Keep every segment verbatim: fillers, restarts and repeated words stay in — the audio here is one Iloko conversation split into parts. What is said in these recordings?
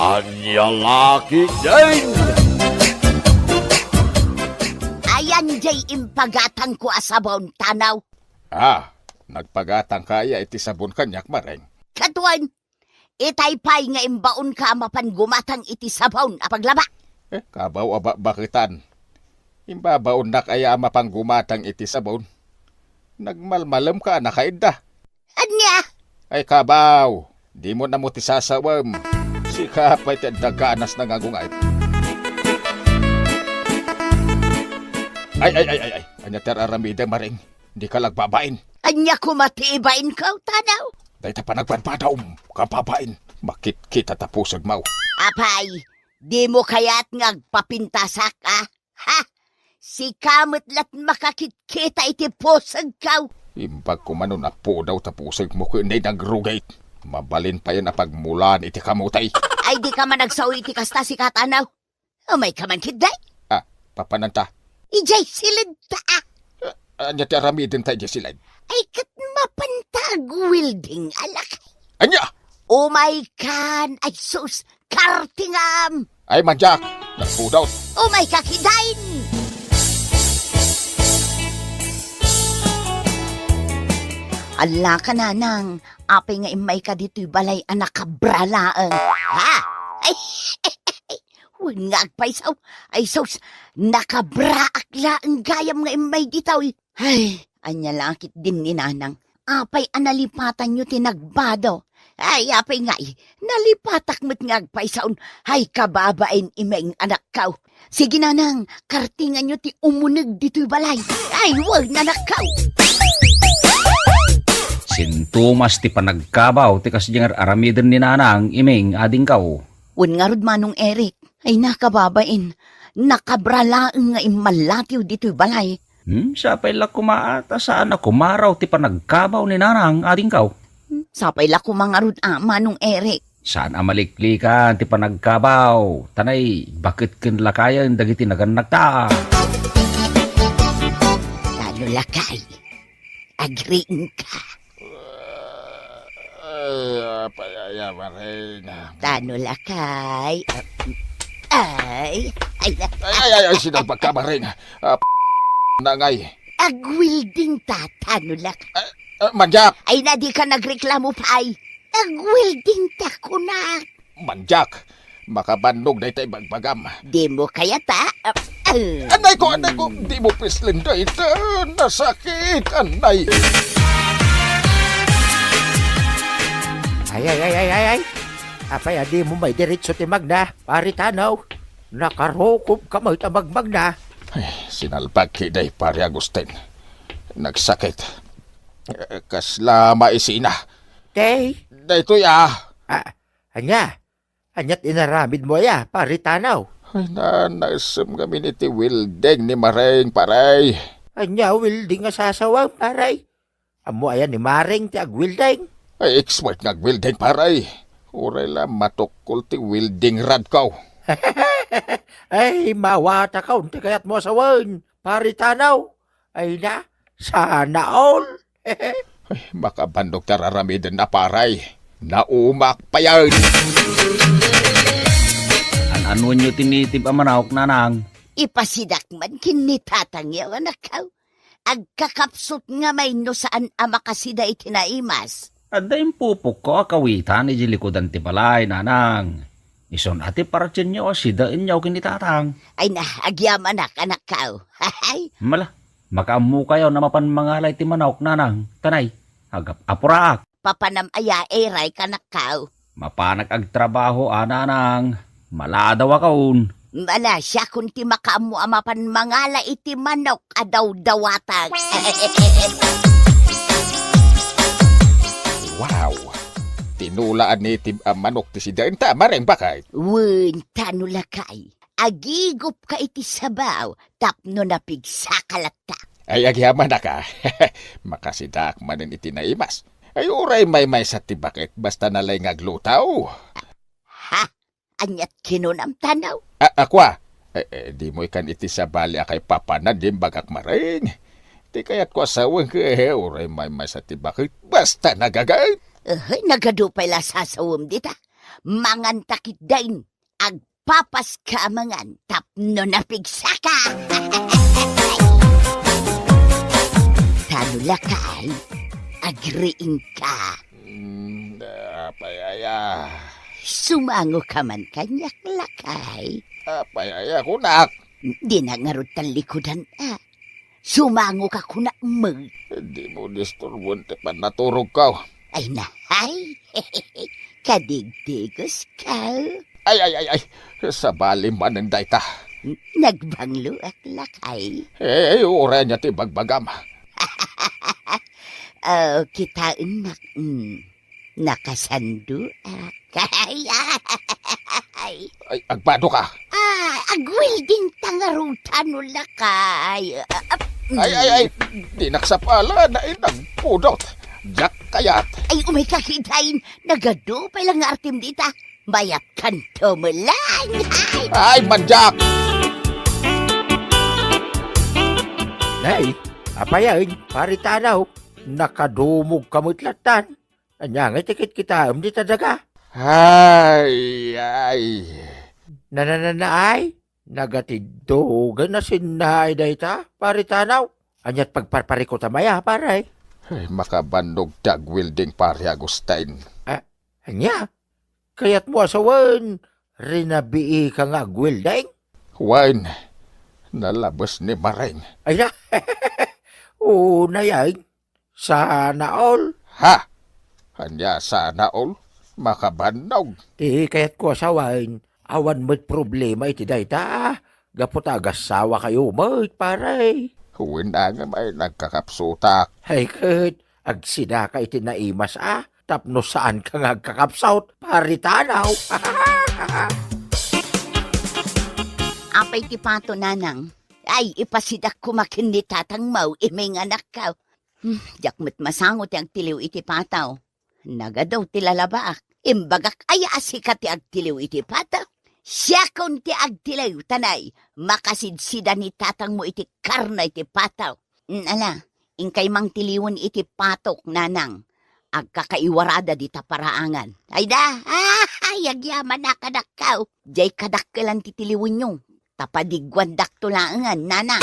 Ania la ketdin? Ayan jay impagatangko a sabon, Tanaw. Ah, nagpagatangka aya iti sabon kaniak, Mareng? Kaduan, itay pay nga imbaonka a mapan gumatang iti sabon a paglaba. Eh, kabaw a bakbaketan. Imbabaonnak aya a mapan gumatang iti sabon? Nagmalmalemka a nakaidda. Ania? Ay, kabaw, dimo ammo ti sasawem. Sika pay ti adda ganas nga agunget. Ay, ay, ay, ay, ay. Ania ti ar-aramidem, Mareng? Dika la agbabain. Ania koma ti ibainko, Tanaw? Dayta panagbadbadaom, kababain. Makitkita ta pusegmo. Apay, dimo kayat nga agpapintasak, a? Ha? Sika met la't makakitkita iti pusegko. Imbag koma no napudaw ta pusegmo ken nay nagrugit. Mabalin payen a pagmulaan iti kamote. Ay, dika man agsao iti kasta, sika, Tanaw. Umayka man ketdi. Ah, papananta? Idiay siled ta, a. Ah, ania ti aramidenta idiay siled? Ay, ket mapanta agwelding a lakay. Ania? Umaykan, ay sus, kartingam! Ay, mandiak, nagbudot. Umayka ketdin! Allaka, Nanang, apay nga immayka ditoy balay a nakabra laeng? Ha? Ay, wen nga agpayso. Ay sus, nakabraak laeng gayam nga immay ditoy. Ay, ania la ketdin ni Nanang? Apay a nalipatanyo ti nagbado? Ay, apay ngay, nalipatak met nga agpaysaon. Ay, kababain, Imeng, anakko. Sige, Nanang, kartinganyo ti umuneg ditoy balay. Ay, wen, anakko. Sintomas ti panagkabaw ti kasdiay nga ar-aramiden ni Nanang, Imeng, adingko. Wen ngarud, Manong Eric. Ay, nakababain. Nakabra laeng nga immallatiw ditoy balay. Hmm, sapay la koma ta saan a kumaraw ti panagkabaw ni Nanang, adingko. Hmm, sapay la koma ngarud a, Manong Eric. Saan a maliklikan ti panagkabaw, ta nay, baket ken lakayen dagiti nagannakta. Tano lakay, agriingka. Ay, apay aya, Mareng? Tano lakay. Ay, ay, ay, ay, ay, ay, sinalbagka, Mareng. Ah, nangay. Agwelding ta, tano lakay. Ah, ah, mandiak. Ay, na, dika nagreklamo pay. Agwelding ta, kunak. Mandiak, makabannog dayta ibagbagam. Dimo kayat a? Ah, ah. Anay ko, anay ko, dimo pislen dayta. Nasakit, anay. Ay, ay, ay, ay, ay, ay. Apay a dimo maidiretso ti magna, Pari Tanaw? Nakarukobka met a magmagna. Ay, sinalbag ketdi, Pari Agustin. Nagsakit. Eh, kasla maisina. Tay? Daytoy, ah. Ah, ania? Aniat inaramidmo aya, Pari Tanaw? Ay, na, naisem ngamin iti welding ni Mareng, Pare. Ania welding a sasawem, Pare? Ammo aya ni Mareng ti agwelding? Ay, expert nga agwelding, Pare. Uray la matukkol ti welding rodko. Ay, mawatakon ti kayatmo a sawen, Pari Tanaw. Ay na, sana all. Ay, makabannog ti ar-aramiden na, Pare. Naumak payen. An-anuenyo ti native a manok, Nanang? Ipasidak man ken ni tatangyo, anakko. Agkakapsut ngamin no saan a makasida iti naimas. Adda impupokko a kawitan idiay likudan ti balay, Nanang. Isun a ti partienyo a sidaenyo ken ni tatang. Ay na, agyamanak, anakko. Hay! Mala, makaammokayon a mapan mangala iti manok, Nanang. Ta nay, agap-apuraak. Papanam aya, Eray, kanakko? Mapanak agtrabaho a, Nanang. Maladawakon. Mala, siakon ti makaammo a mapan mangala iti manok a dawdawatak. Wow! Tinula a native a manok ti sidaenta, Mareng, baket. Wen, tano lakay. Agigupka iti sabaw tapno napigsaka latta. Ay, agyamanak a. Makasidaak manen iti naimas. Ay, uray maymaysa ti baket, basta nalay nga agluto. Ha? Aniat kinunam, Tanaw? A, ako a. Eh, eh, dimo ikan iti sabali a kaipapanan, imbagak, Mareng. Ti kayatko a sawen, eh, uray maymaysa ti baket, basta nagaget. Uy, nagadu pay la sasawem dita. Manganta ketdin. Agpapaska a mangan tapno napigsaka. Tano lakay, agriingka. Mm, apay aya? Sumangoka man kaniak, lakay. Apay aya kunak? Dinak ngarud tallikudan, a. Sumangoka kunak met. Dimo disturboen ti pannaturogko. Ay, nahay. Kadigdigoska. Ay, ay, ay, ay. Sabali manen dayta. Nagbangloak, lakay. Eh, uray ania ti bagbagam? Oh, kitaennak. Mm. Nakasandoak. Ay, ay. Ay, agbadoka. Ah, agwelding ta ngarud tano lakay. Ah, ah, Ay, ay, ay. Dinak sapala, nainang pudot. Diak kayat. Ay, umayka ketdin. Nagadu pay la nga artem dita. Mayatkanto met laeng. Ay, mandiak! Nay, apay aya, Pari Tanaw? Nakadumogka met lattan. Ania ngay ti kitkitaem dita daga? Ay, ay. Na, na, na, na, ay? Nagatiddog a nasinnaay dayta, Pari Tanaw. Aniat pagparparikutam aya, pare? Ay, makabannog ti agwelding, Pari Agustin. Ah, ania? Kayatmo a sawen, rinabiika nga agwelding? Wen, nalabes ni Maring. Ay na, unay, sana all. Ha? Ania sana all? Makabannog. Ti kayatko a sawen, awan met problema iti dayta, gapu ta agassawakayo met, pare. Wen, ngem ay nagkakapsutak. Ay ket, agsidaka iti naimas a, tapno saanka nga agkakapsut, Pari Tanaw. Apay ti pato, nanang? Ay, ipasidak koma ken ni tatangmo, iminganakko. Hmm, diak met masango ti agtiliw iti pato. Nagadu ti lalabaak. Imbagak aya a sika ti agtiliw iti pato? Siakon ti agtiliw, ta nay, makasidsida ni tatangmo iti karne ti pato. Mm, ala, inkay mangtiliwen iti patok, nanang. Agkakaiwarada dita paraangan. Ay da, ay, agyamanak kadakkaw. Diay kadakkelan ti tiliwenyo. Ta padigguandakto laengen, nanang.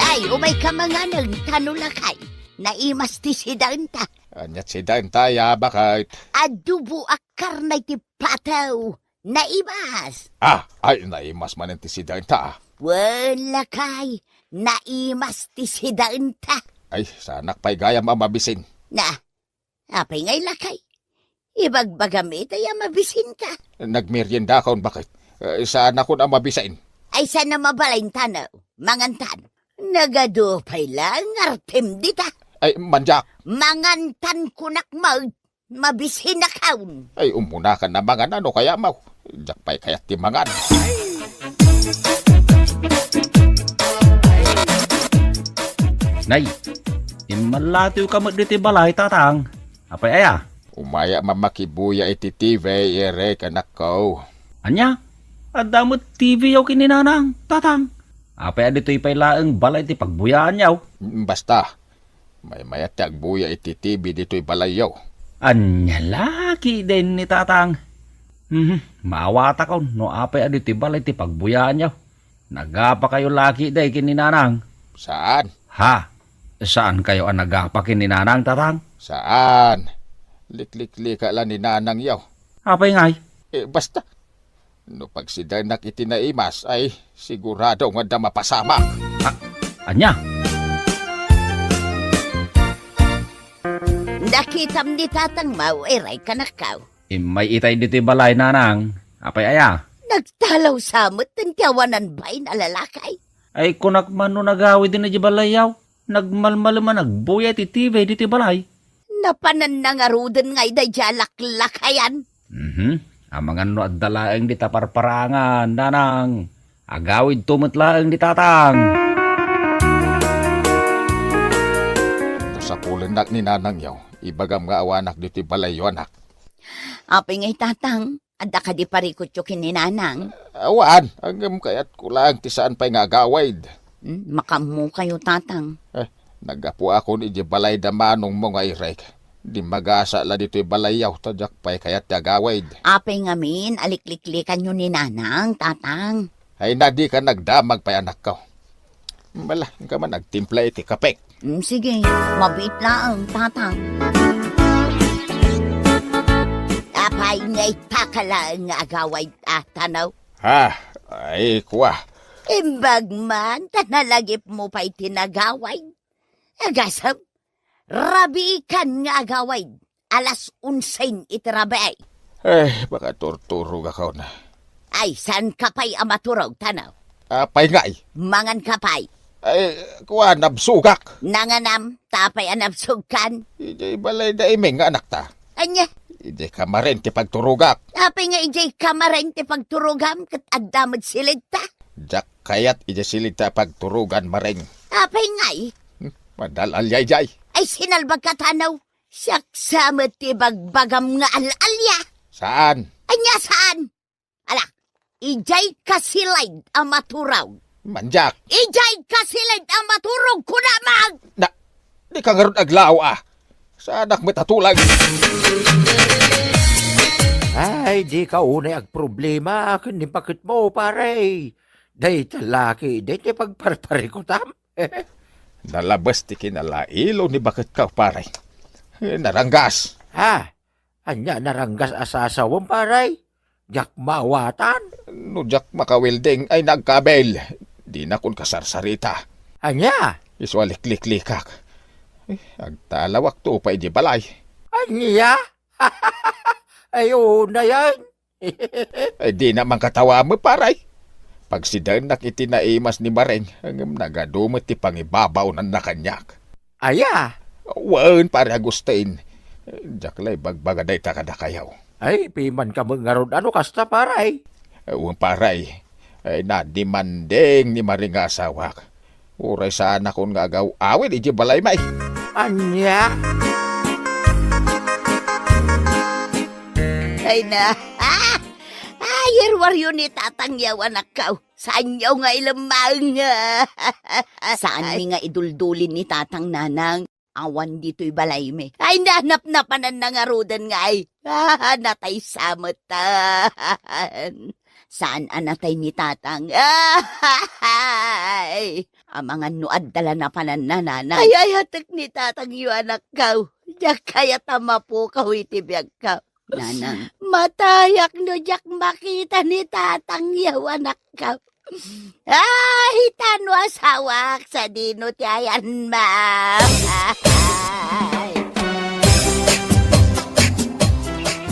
Ay, umayka manganen, tano lakay. Naimas ti sidaenta. Aniat sidaenta, ya, baket? Adobo a karne ti pato. Naimas! Ah, ay, naimas manen ti sidaenta, ah. Wen, lakay, naimas ti sidaenta. Ay, saanak pay gayam a mabisin. Na, apay ngay lakay? Ibagbagam ita ya mabisinka. Nagmeriendakon, baket? Eh, saanakon a mabisin. Ay, saan a mabalin tano? Mangantan. Nagadu pay la nga artem dita. Ay, mandiak. Mangantan kunak met. Mabisinakon. Ay, ummunakan a mangan no kayatmo. Diak pay kayat ti mangan. Nay, immalatiwka met ditoy balay, tatang. Apay aya? Umayak makibuya iti T V, Eric, anakko. Ania? Adda met T V-yo ken ni nanang, tatang. Apay a ditoy pay laeng balay ti pagbuyaanyo? Basta, maymayat ti agbuya iti T V ditoy balayyo. Ania la ketdin ni tatang? Mhm, maawatakon no apay a ditoy balay ti pagbuyaanyo. Nagapakayo la ketdi ken ni nanang? Saan. Ha? Saankayo a nagapa ken ni nanang, tatang? Saan. Likliklika la ni nanangyo. Apay ngay? Eh, basta. No pagsidaennak iti naimas, ay sigurado nga adda mapasamak. A-, ania? Nakitam ni tatangmo, Eric, anakko. Immay itay ditoy balay, nanang. Apay aya? Nagtalaw sa met ti awanan bain a lalaki. Ay, kunak man no nagawid idiay balayyo. Nagmalmalem a nagbuya iti T V ditoy balay. Napananna ngaruden ngay daydiay a laklakayan. Mhm. Amangan no adda laeng dita parparangan, nanang. Agawidto met laeng ni tatang. No sapulennak ni nanangyo, ibagam nga awanak ditoy balayyo, anak. Apay ngay, tatang? Adda kadi parikutyo ken ni nanang? Awan, ngem kayatko laeng ti saan pay nga agawid. Hmm, makaammokayo, tatang. Eh, naggapuakon idiay balay da manongmo nga Eric. Di magasat la ditoy balayyo, ta diak pay kayat ti agawid. Apay ngamin a likliklikanyo ni Nanang, Tatang? Ay, na dika nagdamag pay, anakko. Bala, inka man agtimpla iti kapek. Mm, sige, mabiit laeng, Tatang. Apay nga ita ka laeng nga agawid, a, Tano? Ha? Ay, kua. Imbag man, ta nalagipmo pay ti nagawid. Agasem, rabiikan nga agawid. Alas onse iti rabii. Eh, makaturturogakon. Ay, saanka pay a maturog, Tano? Apay ngay? Manganka pay. Ay, kua, nabsogak. Nanganam, ta apay a nabsogkan? Idiay balay da Iming nga anakta. Ania? Idiay kamarin ti pagturogak. Apay nga idiay kamarin ti pagturogam ket adda met silidta? Diak kayat idiay silidta a pagturogan, Maring. Apay ngay? Hmm, madal-alyay jay. Ay, sinalbagka, Tano. Siak sa met ti bagbagam nga al-alya. Saan? Ania saan? Ala, idiay kasilid a maturog. Manjak. Idiay kasilid a maturog, kunamag! Na, dika ngarud aglao, a. Saanak met a tulag. Ay, dika unay agproblema ken ni baketmo, pare. Dayta laki, dayta pagparparikutam. Nalabes ti kinalailo ni baketko, pare. Naranggas. Ha? Ania naranggas a sasawem, pare? Diak maawatan. No diak makawelding ay nagkabil. Dinakon kasarsarita. Ania? Isu a likliklikak. Eh, agtalawakto pay di balay. Ania? Ay, unayen. Ay, dina man katawa met, pare. Pagsidaennak iti naimas ni Maring, ngem nagadu met ti pangibabawnanna kaniak. Aya? Wen, Pare Agustin. Diak la ibagbaga dayta kadakayo. Ay, pimanka met ngarud a no kasta, pare. Wen, pare. Ay, nadimanding ni Maring nga asawak. Uray saanakon nga agaw-awid idiay balaymi. Ania? Ay na. Ay, irwaryo ni Tatang yaw, anakko. Saanyo nga ilemmang. Saanmi nga iduldulin ni Tatang, Nanang. Awan ditoy balaymi. Ay, nanapnapananna ngaruden ngay. Ah, natay sa metten. Saan a natay ni Tatang? Ay, amangan no adda la napananna, Nanang. Ay, ayatek ni Tatangyo, anakko. Diak kayat a mapukaw iti biagko. Nanang. Matayak no diak makita ni Tatangyo, anakko. Ay, ta no asawak, sadino ti ayanmo?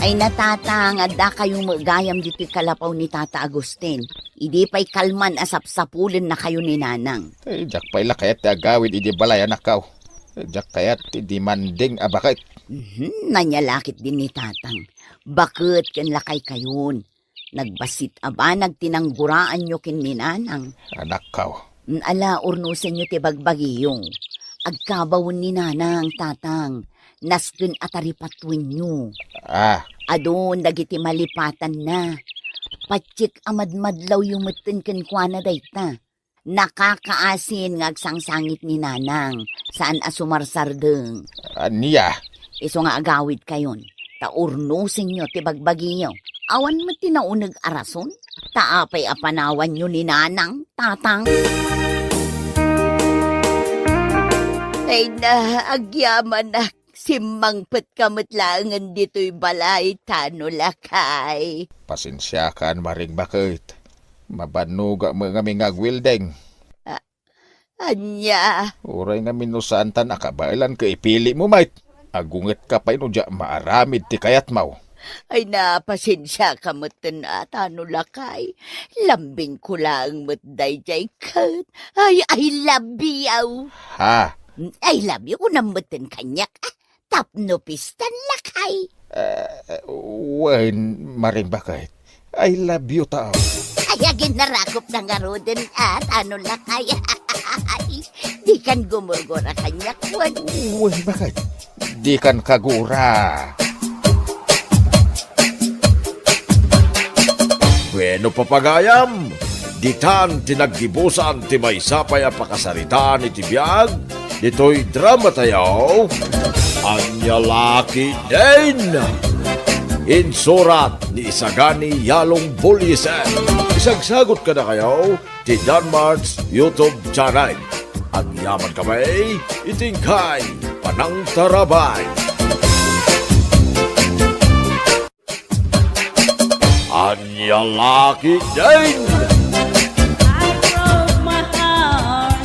Ay na, Tatang, addakayo met gayam ditoy kalapaw ni Tata Agustin. Idi pay kalman a sapsapulennakayo ni Nanang. Ay, diak pay la kayat ti agawid idiay balay, anakko. Ay, diak kayat ti dimanding a baket. Mhm, nanyalakit din ni Tatang. Baket ken lakaykayon. Nagbassit a banag ti nanggoraanyo ken ni Nanang. Anakko. Mm, ala, urnosenyo ti bagbagiyo. Agkabawen ni Nanang, Tatang. Nasken a taripatuenyo. Ah. Adun dagiti malipatanna. Patiek a madmadlawyo metten kenkuana dayta. Nakakaasin nga agsangsangit ni Nanang, saan a sumarsardeng. Ania? Isu nga agawidkayon, ta urnosenyo ti bagbagiyo. Awan met ti nauneg a rason, ta apay a panawanyo ni Nanang, Tatang? Ay na, agyamanak. Simmangpetka met laengen ditoy balay, Tano, lakay. Pasensiakan, Maring Baket. Mabannoga met ngamin nga agwelding. A-, ania? Uray ngamin no saantan a kabaelan ket ipilimo met. Agungetka pay no diak maaramid ti kayatmo. Ay, na, pasensiaka metten, a, Tano, lakay. Lambingko laeng met daydiay ket. Ay, I love you. Ha? I love you, kunam metten kaniak. A, tapno pistan, lakay. Eh, wen, Maring Baket. I love you, tao. Ay, agin narakop na ngaruden, a, Tano, lakay. Dikan gumurgura kaniak, wen. Wen, Baket. Dikan kagura. Bueno, papagayam, ditan ti naggibusan ti maysa pay a pakasaritaan iti biag ditoy dramatayo. Ania la ketdin! Insurat ni Isagani Yalong Buliesen. Isagsagot kadakayo ti Danmart's YouTube channel. Agyaman kami iti inkay panangtarabay. Ania la ketdin! I broke my heart,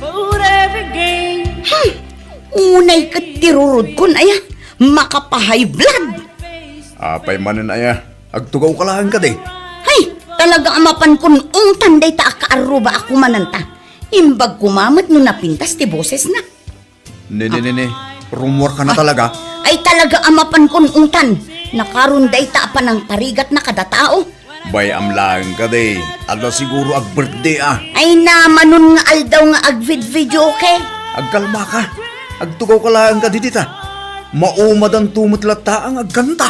put every game. Hmm. Unay ket ti rurodkon, aya. Makapahay blood. Apay manen, aya? Agtugawka laeng kadi. Hay, talaga a mapankon ungtan dayta a kaarruba a kumananta. Imbag koma met no napintas ti bosesna. Ne, ne, ne, ne. Rumorka na talaga. Ay, talaga a mapankon ungtan. Nakaron dayta a panangparigatna kada tao. Bay-am laeng kadi. Adda siguro ag-birthday a. Ay, namanon nga aldaw nga agvid-videoke. Agkalmaka. Agtugawka laeng kadi dita. Maumadanto met latta nga agkanta.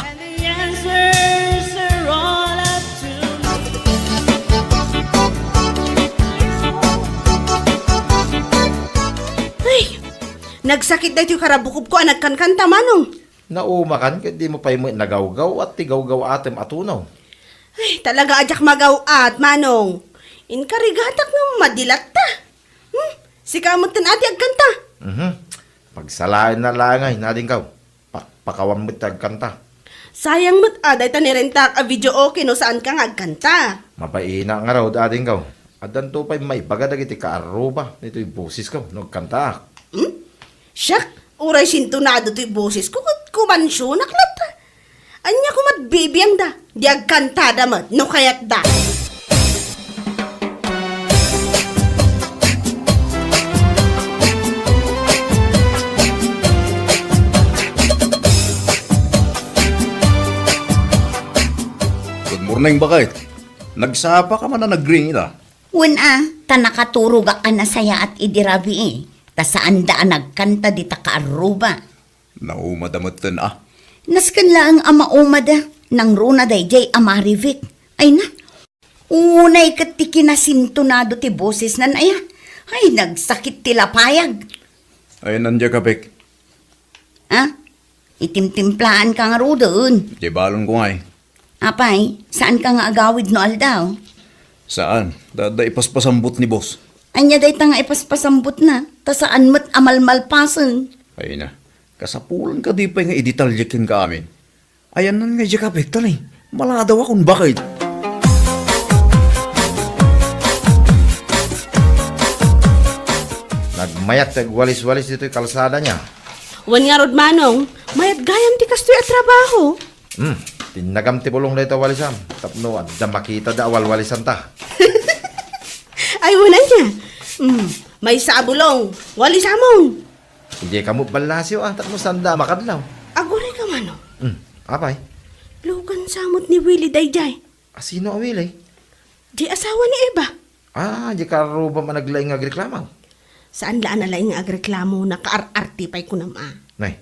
Ay, nagsakit daytoy karabukobko a nagkankanta, Manong. Naumakan ket dimo pay met nagawgaw-at ti gawgaw-atem a tunaw. Ay, talaga a diak magaw-at, Manong. Inkarigatak nga madi latta. Hmm? Sika metten a ti agkanta. Mhm. Pagsalaenna laeng, adingko. Pakpakawan met ti agkanta. Sayang met a dayta ni rentaak a videoke no saanka nga agkanta. Mabaina ngarud, adingko. Addanto pay maibaga dagiti kaarruba ditoy bosesko no agkantaak. Hmm? Siak, uray sintonado toy bosesko ket kumansionak latta. Ania koma't bibiangda? Di agkantada met no kayatda. Good morning, baket. Nagsapaka man a nagring ita? Wen a, ta nakaturogak a nasayaat idi rabii, ta saanda a nagkanta dita kaarruba. Naumada metten a. Nasken laeng a maumada, nangruna daydiay a Marivic. Ay na, unay ket ti kinasintonado ti bosesnan aya. Ay, nagsakit ti lapayag. Ay, nandiak a, Bek. Ha? Itimtimplaanka ngaruden. Di balonko ngay. Apay, saanka nga agawid no aldaw? Saan, ta adda ipaspasambot ni boss. Ania dayta nga ipaspasambotna, ta saan met a malmalpasen. Ay na, kasapulan kadi pay nga idetalye kenka amin. Ayanna nga diak a, Bek, ta ni, maladawakon baket. Nagmayat ti agwalis-walis ditoy kalsada nia. Wen ngarud, Manong, mayat gayam ti kastoy a trabaho. Hmm, tinnagam ti bulong dayta walisam tapno adda makitada a walwalisanta. Ay, wen ania. Hmm, maysa a bulong, walisamon. Idiay kamo ballasyo a, tapno saanda a makadlaw. Agurayka, Manong. Hmm, apay? Lugan sa met ni Willie daydiay. A, sino a Willie? Di asawa ni Eva. Ah, di karrubam a naglaing nga agreklamo. Saan la a nalaing nga agreklamo, nakaar-arte pay kunam a. Nay,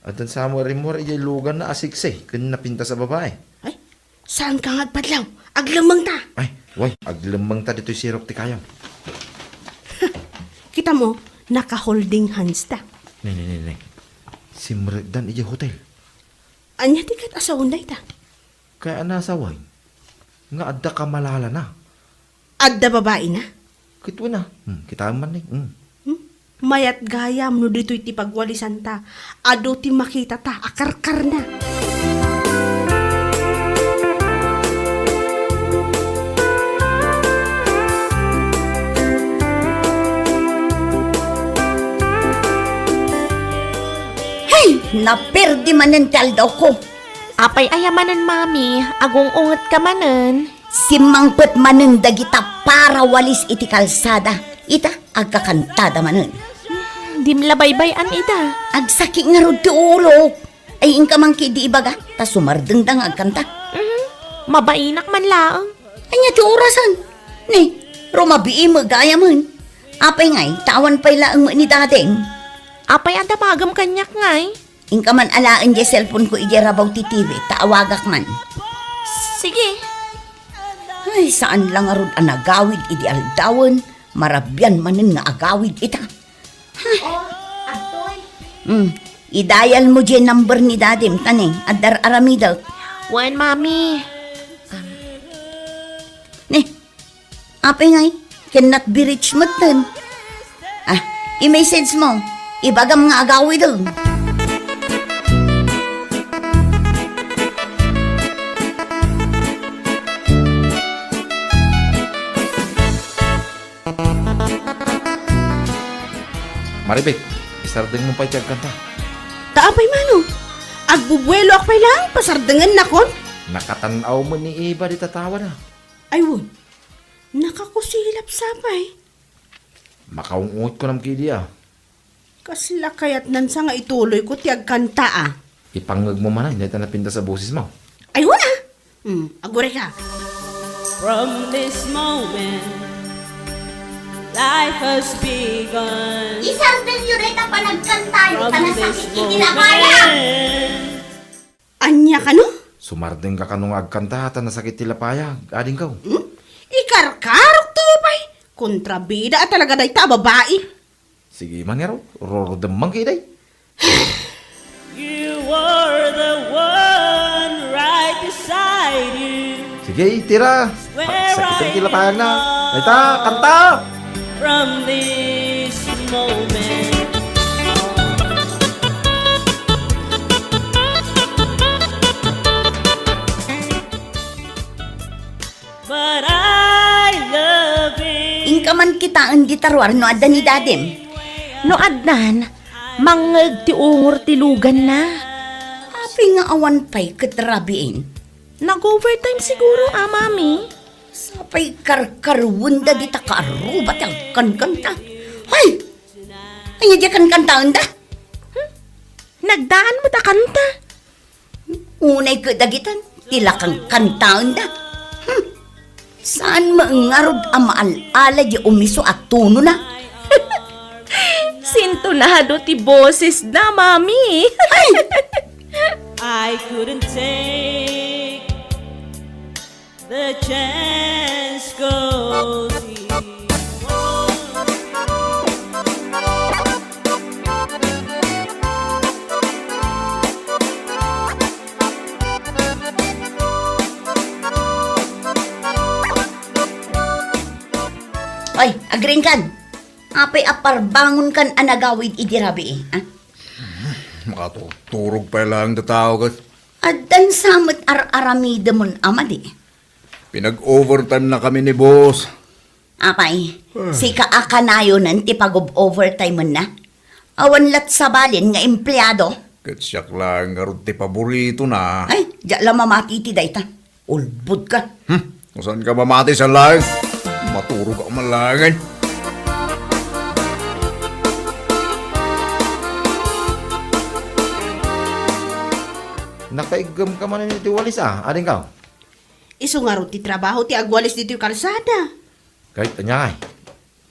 addan sa mo rimmuar idiay luganna a siksi ken napintas a babai. Ay, saanka nga agpadlaw? Aglemmengta. Ay, way, aglemmengta ditoy sirok ti kayam. Kita mo, naka-holding hands ta. Nay, nay, nay, nay. Simrekdan idiay hotel. Ania ti ket asawen dayta? Kay a nasawen nga adda kamalalana. Adda babaina? Ket wen a. Hmm, kitaem man ni. Hmm. Hmm? Mayat gayam no ditoy ti pagwalisanta. Adu ti makitata a karkarna. Hey! Naperdi manen ti aldawko. Apay aya manen, Mami? Agung-ungetka manen? Simmangpet manen dagita parawalis iti kalsada. Ita, agkakantada manen. Hmm, dim la baybay-an ida. Agsaki ngarud ti ulok. Ay, inka man ketdi ibaga, ta sumardengda nga agkanta. Mhm. Mabainak man laeng. Ania ti orasen? Ni, rumabii met gayamen. Apay ngay, ta awan pay laeng met ni dadeng. Apay a damagem kaniak ngay? Inka man alaen diay cellphone ko idiay rabaw ti T V, ta awagak man. Sige. Ay, saan la ngarud a nagawid idi aldawen, marabian manen nga agawid ita. Ay. Oh, Atoy. Hmm. I-dial mo diay number ni Dadim, ta ne, adda ar-aramidek. Wen, Mami. Ne, apay ngay, cannot be reached metten. Ah, i-message mo. Ibagam nga agawidem. Maribek, isardengmo pay ti agkanta. Ta apay, Manong? Agbubueloak pay laeng, pasardengennakon? Nakatan-aw met ni Eva dita tawana. Ay, wen. Nakakusilap sa pay. Makaung-ungotko ngem kadi, a. Kasla kayatnan sa nga ituloyko ti agkanta, a. Ipangngegmo manen dayta napintas a bosesmo. Ay, wen, a. Hmm, agurayka. From this moment, life has begun. Isardengyo dayta panagkantayo, ta nasakit iti lapayag. Ania kano? Sumardengka kano nga agkanta ta nasakit ti lapayag, adingko? Hmm? Ikarkarokto pay. Kontrabida a talaga dayta a babai. Sige man ngarud, rurudem man kadi. You are the one right beside you. Sige, itira. Sakiten ti lapayagna. Dayta, kanta! From this moment on. But I love it. Inka man kitaen dita ruar no adda ni Dadim. No addan, mangngeg ti ungor ti luganna. Apay nga awan pay ket rabiin? Nag-overtime siguro, a, Mami. Sapay karkarwenda dita kaaruba ti agkankanta. Hay! Ania diay kankantaenda? Hmm? Nagdaan met a kanta. Unay ket dagitan, ti la kankantaenda. Hmm. Saan met ngarud a maal-ala diay umiso a tonona? Sintonado ti bosesda, Mami. Ay! I couldn't take the chance 'cause he won't. Oy, agriingkan. Apay a parbangonkan a nagawid idi rabii, a? Makaturturog pay laeng ti tao ket. Addan sa met ar-aramidemon a madi. Pinag-overtime na kami ni boss. Apay, ah, sika a kanayonen ti pag-overtime na? Awan lat sabalen nga empleado? Ket siak laeng ngarud ti paboritona. Ay, diak la mamati iti dayta. Ulbodka. Hmm, no saanka mamati sa laeng? Maturogak man laengen. Nakaiggemka manen iti walis, a, adingko? Isu ngarud ti trabaho ti agwalis ditoy kalsada. Ket ania ngay,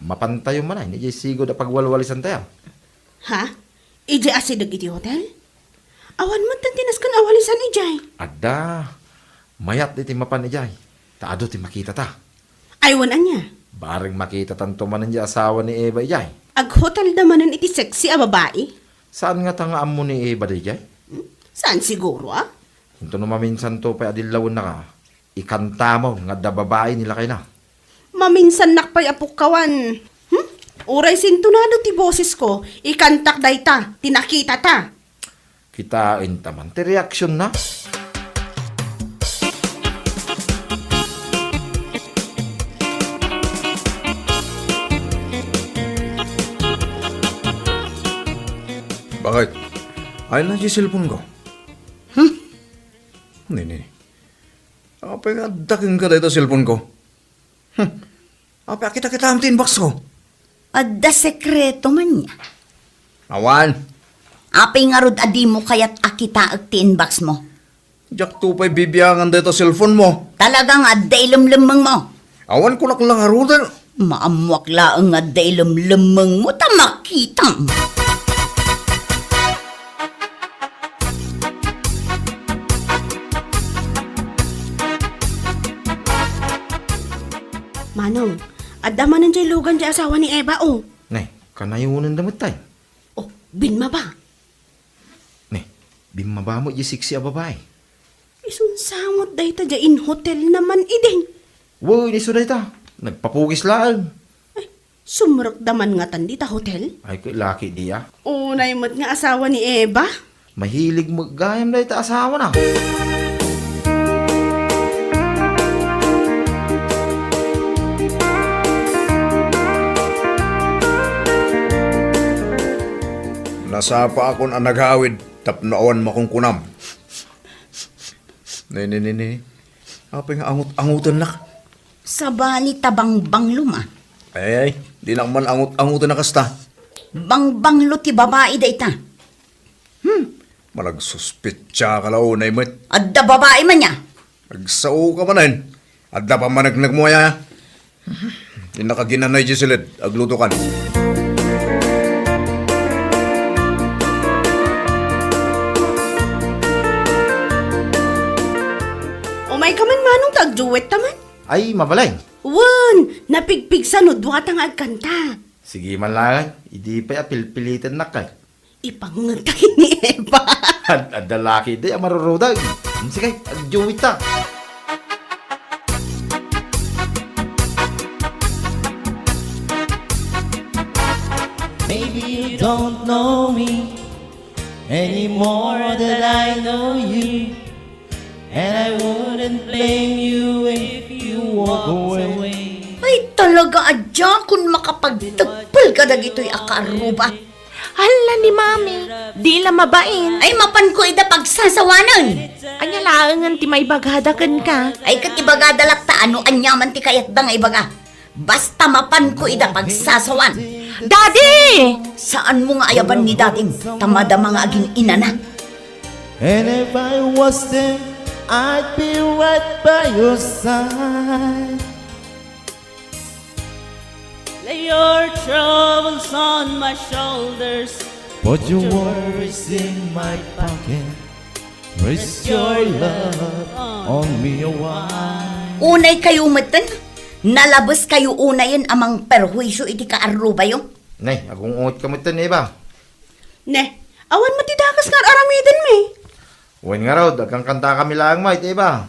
mapantayo manen idiay sigud a pagwalwalisantayo. Ha? Idiay asideg iti hotel? Awan met ti nasken a walisan idiay. Adda. Mayat iti mapan idiay. Ta adu ti makitata. Ay, wen ania? Bareng makitatanto manen diay asawa ni Eva idiay. Aghotelda manen iti sexy a babai? Saan ngata nga ammo ni Eva daydiay? Hmm? Saan siguro, a? Intono maminsanto pay a dillawennaka, ikantamon nga adda babai ni lakayna. Maminsannak pay a pukkawan. Hmm? Uray sintonado ti bosesko, ikantak dayta, ti nakitata. Kitaenta man ti reaksionna. Bakit? Ay na ti cellphone ko. Hmm? Nini. Apay nga adda kenka dayta cellphone ko? Hmm. Apay a kita-kitaem ti inbox ko? Adda sekreto man nia? Awan. Apay ngarud a dimo kayat a kitaek ti inbox mo? Diakto pay bibiangan dayta cellphone mo. Talaga nga adda ilemlemmeng mo. Awan kunak la ngaruden. Maammoak laeng nga adda ilemlemmeng mo ta makitam. Manong, adda manen diay lugan diay asawa ni Eva, o. Ne, kanayonenda met tay. O, binmaba. Bimmaba met diay sexy a babai. Isun sa met dayta diay in hotel naman idin. Wen, isu dayta. Nagpapugis laeng. Ay, sumrekda man ngatan dita hotel? Ay, ket laki diay. Unay met nga asawa ni Eva? Mahilig met gayam dayta asawana. Nasapaakon a nagawid tapno awan makunkunam. Ne, ne, ne, ne. Apay nga angut-angutennak? Sabali ta bangbanglo, ma. Ay, ay, dinak man angut-anguten a kasta. Bangbanglo ti babai dayta. Hmm. Managsuspetsa ka la unay met. Adda babai man ya. Nagsao ka manen. Adda pamaneknek mo aya. Innak a ginanay diay siled, aglutokan. Umay ka man, manong, ta agduet ta man. Ay, mabalay. Wen, napigpigsa no dua ta nga agkanta. Sige man laeng, idi pay a pilpilitennak kay. Ipangngegta ken ni Eva. Ad-, adda laki diay a marurudeg. Hmm, sige, agduet ta. Maybe you don't know me any more than I know you. And I wouldn't blame you if you walked away. Ay, talaga, adda kun makapagtagpel kadagitoy a kaarruba. Hala ni Mami, di la mabain. Ay, mapanko ida pagsasawanen. Ania laengen ti maibagada kenka? Ay, ket ibagada latta no ania man ti kayatda nga ibaga. Basta mapanko ida pagsasawan. Daddy! Saanmo nga ayaban ni dadim, ta madama nga agin-inana. And if I was them, I'd be right by your side. Lay your troubles on my shoulders. Put your worries in my pocket. Rest your love on me a while. Unay kayo metten, nalabes kayo unayen a mangperhuisyo iti kaarrubayo. Nay, agung-unget ka metten, Eva. Ne, awan met ti dakes nga ar-aramidenmi. Wen ngarud, agkankanta kami laeng met, Eva.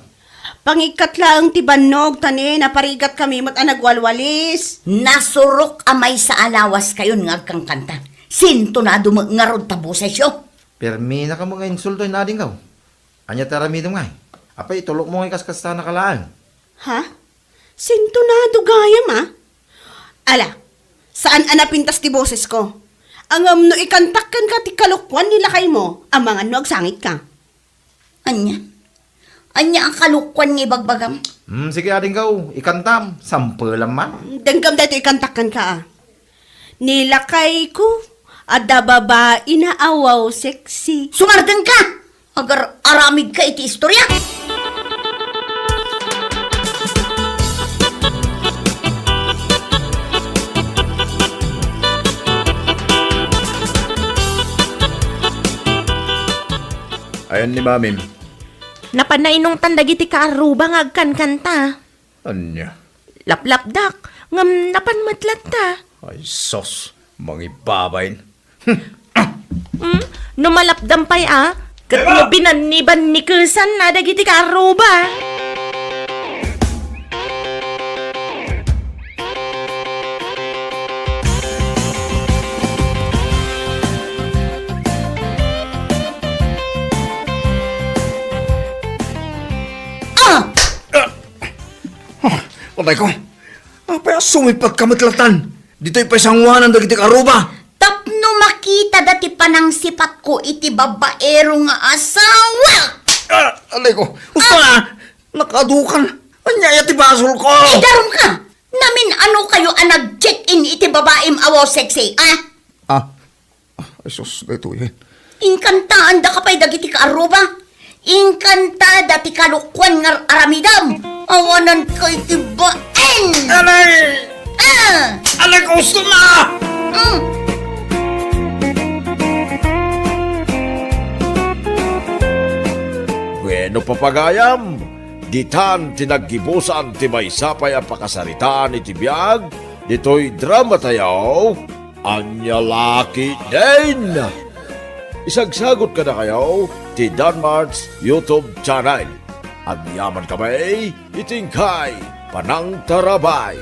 Pangikkat laeng ti bannog, ta ne, naparigat kami met a nagwalwalis. Nasurok a maysa a lawas kayon nga agkankanta. Sintonado met ngarud ta bosesyo. Perminaka met nga insulto, adingko. Ania ti aramidem ngay? Apay, itulokmo nga ikaskastana ka laeng? Ha? Sintonado gayam, a? Ala, saan a napintas ti bosesko? Ngem no ikantak kenka ti kalokuan ni lakaymo, amangan no agsangitka. Ania? Ania a kalokuan nga ibagbagam? Hmm, sige, adingko, ikantam. Sampelam man. Denggem daytoy ikantak kenka, a. Ni lakayko, adda babaina a wow sexy. Sumardengka! Agar-aramidka iti istorya! Ayan ni Mamim. Napan nainungtan dagiti kaarruba nga agkankanta. Ania? Laplapdak, ngem napan met latta. Ay, sus, mangibabain. Hmm? No malapdam pay, a, ket no binanniban ni kesan na dagiti kaarruba. Ah! Ah! Ah, patay ko. Apay a sumipagka met latan? Ditoy pay sangoanan dagiti kaarruba. Tapno makitada ti panangsipatko iti babaero nga asawa. Ah, alay ko. Usto na. Nakadukan. Ania ti basolko? Idarum ka. Namin-ano kayo a nag-check-in iti babaim a wow sexy, a? Ah, Ay, sus, daytoy. Inkantaandaka pay dagiti kaarruba. Inkantada ti kalokuan nga aramidam. Awanan kay ti baen. Alay! Ah! Alay, gusto na! Mm. Bueno, papagayam, ditan ti naggibusan ti maysa pay a pakasaritaan iti biag ditoy drama tayo. Ania la ketdin? Isagsagot kadakayo ti Danmart's YouTube channel. Agyaman kami iti inkay panangtarabay.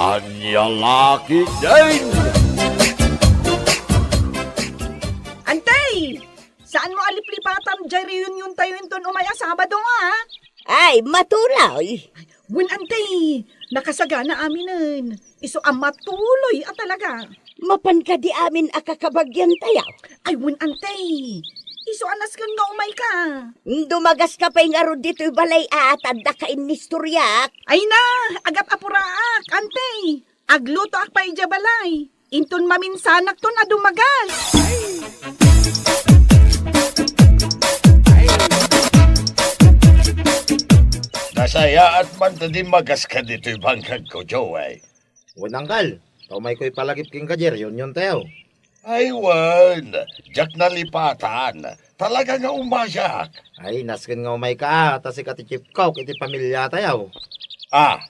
Ania la ketdin? Antay! Saanmo a liplipatam diay reuniontayo inton umay a Sabado, a? Ay, matuloy. Wen, antay, nakasagana aminen. Isu a matuloy a talaga. Mapan kadi amin a kakabagiantayo? Ay, wen, antay. Isu a nasken nga umayka. Dumagaska pay ngarud ditoy balay a, ta addaka inistoriak. Ay na, agap-apuraak, antay. Aglutoak pay idiay balay. Inton maminsanakton a dumagas. Nasayaat man ta dimmagas ka ditoy bangkagko, Joey. Wen, anggal. Ta umayko ipalagip kenka diay reuniontayo. Ay, wen, diak nalipatan. Talaga nga umayak. Ay, nasken nga umayka, ta sika ti chief cook iti pamiliatayo. Ah.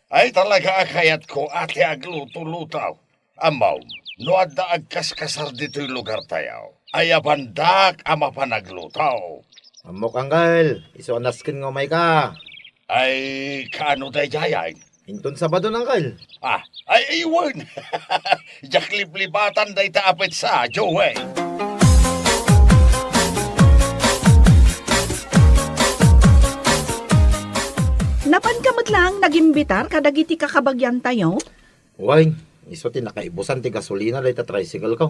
Ay, talaga a kayatko a ti agluto-luto. Ammom, no adda agkaskasar ditoy lugartayo, ayabandak a mapan agluto. Ammok, anggal, isu a nasken nga umayka. Ay, kaano daydiay? Inton Sabado, anggal. Ah, ay, ay, wen. Diak liplipatan dayta a petsa, Joey. Napanka met laeng nagimbitar kadagiti kakabagiantayo? Wen, isu ti nakaibusan ti gasolina dayta tricycle ko.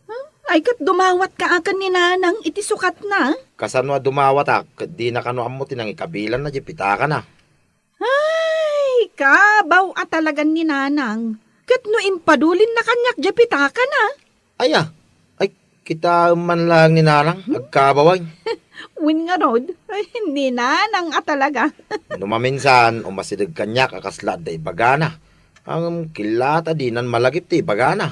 Huh? Ay, ket dumawatka a ken ni Nanang iti sukatna? Kasano a dumawatak, ket dina kano ammo ti nangikabilanna diay pitakana. Ay, kabaw a talagan ni Nanang. Ket no impadulinna kaniak diay pitakana? Aya, ay, kitaem man laeng ni Nanang, hmm? Agkabaw, ay. Wen ngarud, ay, ni Nanang a talaga. No maminsan, umasideg kaniak a kasla adda ibagana. Ngem killa ta dinan malagip ti ibagana.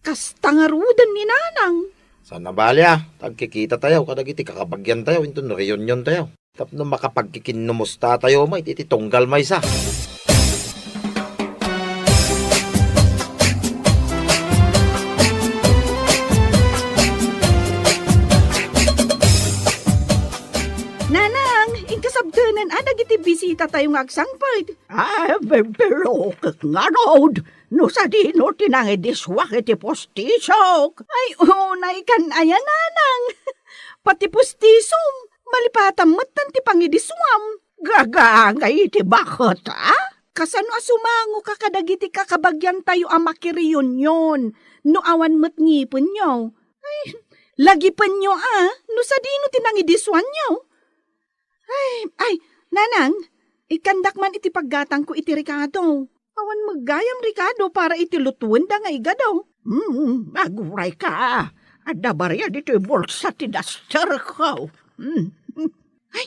Kasta ngaruden ni Nanang. Saan a bali, a, ta agkikitatayo kadagiti kakabagiantayo inton reuniontayo. Tapno makapagkikinnumustatayo met iti tunggal maysa. Nanang, inkasabtenen a dagiti bisitatayo nga agsangpet. Ah, pe-, pero ket ngarud, no sadino ti nangidisuak iti pustisok? Ay, unaykan aya, Nanang. Pati pustisom, malipatam metten ti pangidisuam. Gagangay iti baket, a? Kasano a sumangoka kadagiti kakabagiantayo a makireunion no awan met ngipenyo? Ay, lagipenyo, a, no sadino ti nangidisuanyo? Ay, ay, Nanang, ikkandak man iti paggatangko iti rekado. Awan met gayam rekado para iti lutuenda nga igado. Hmm, agurayka. Adda bariya ditoy bulsa ti dasterko. Hmm. Ay,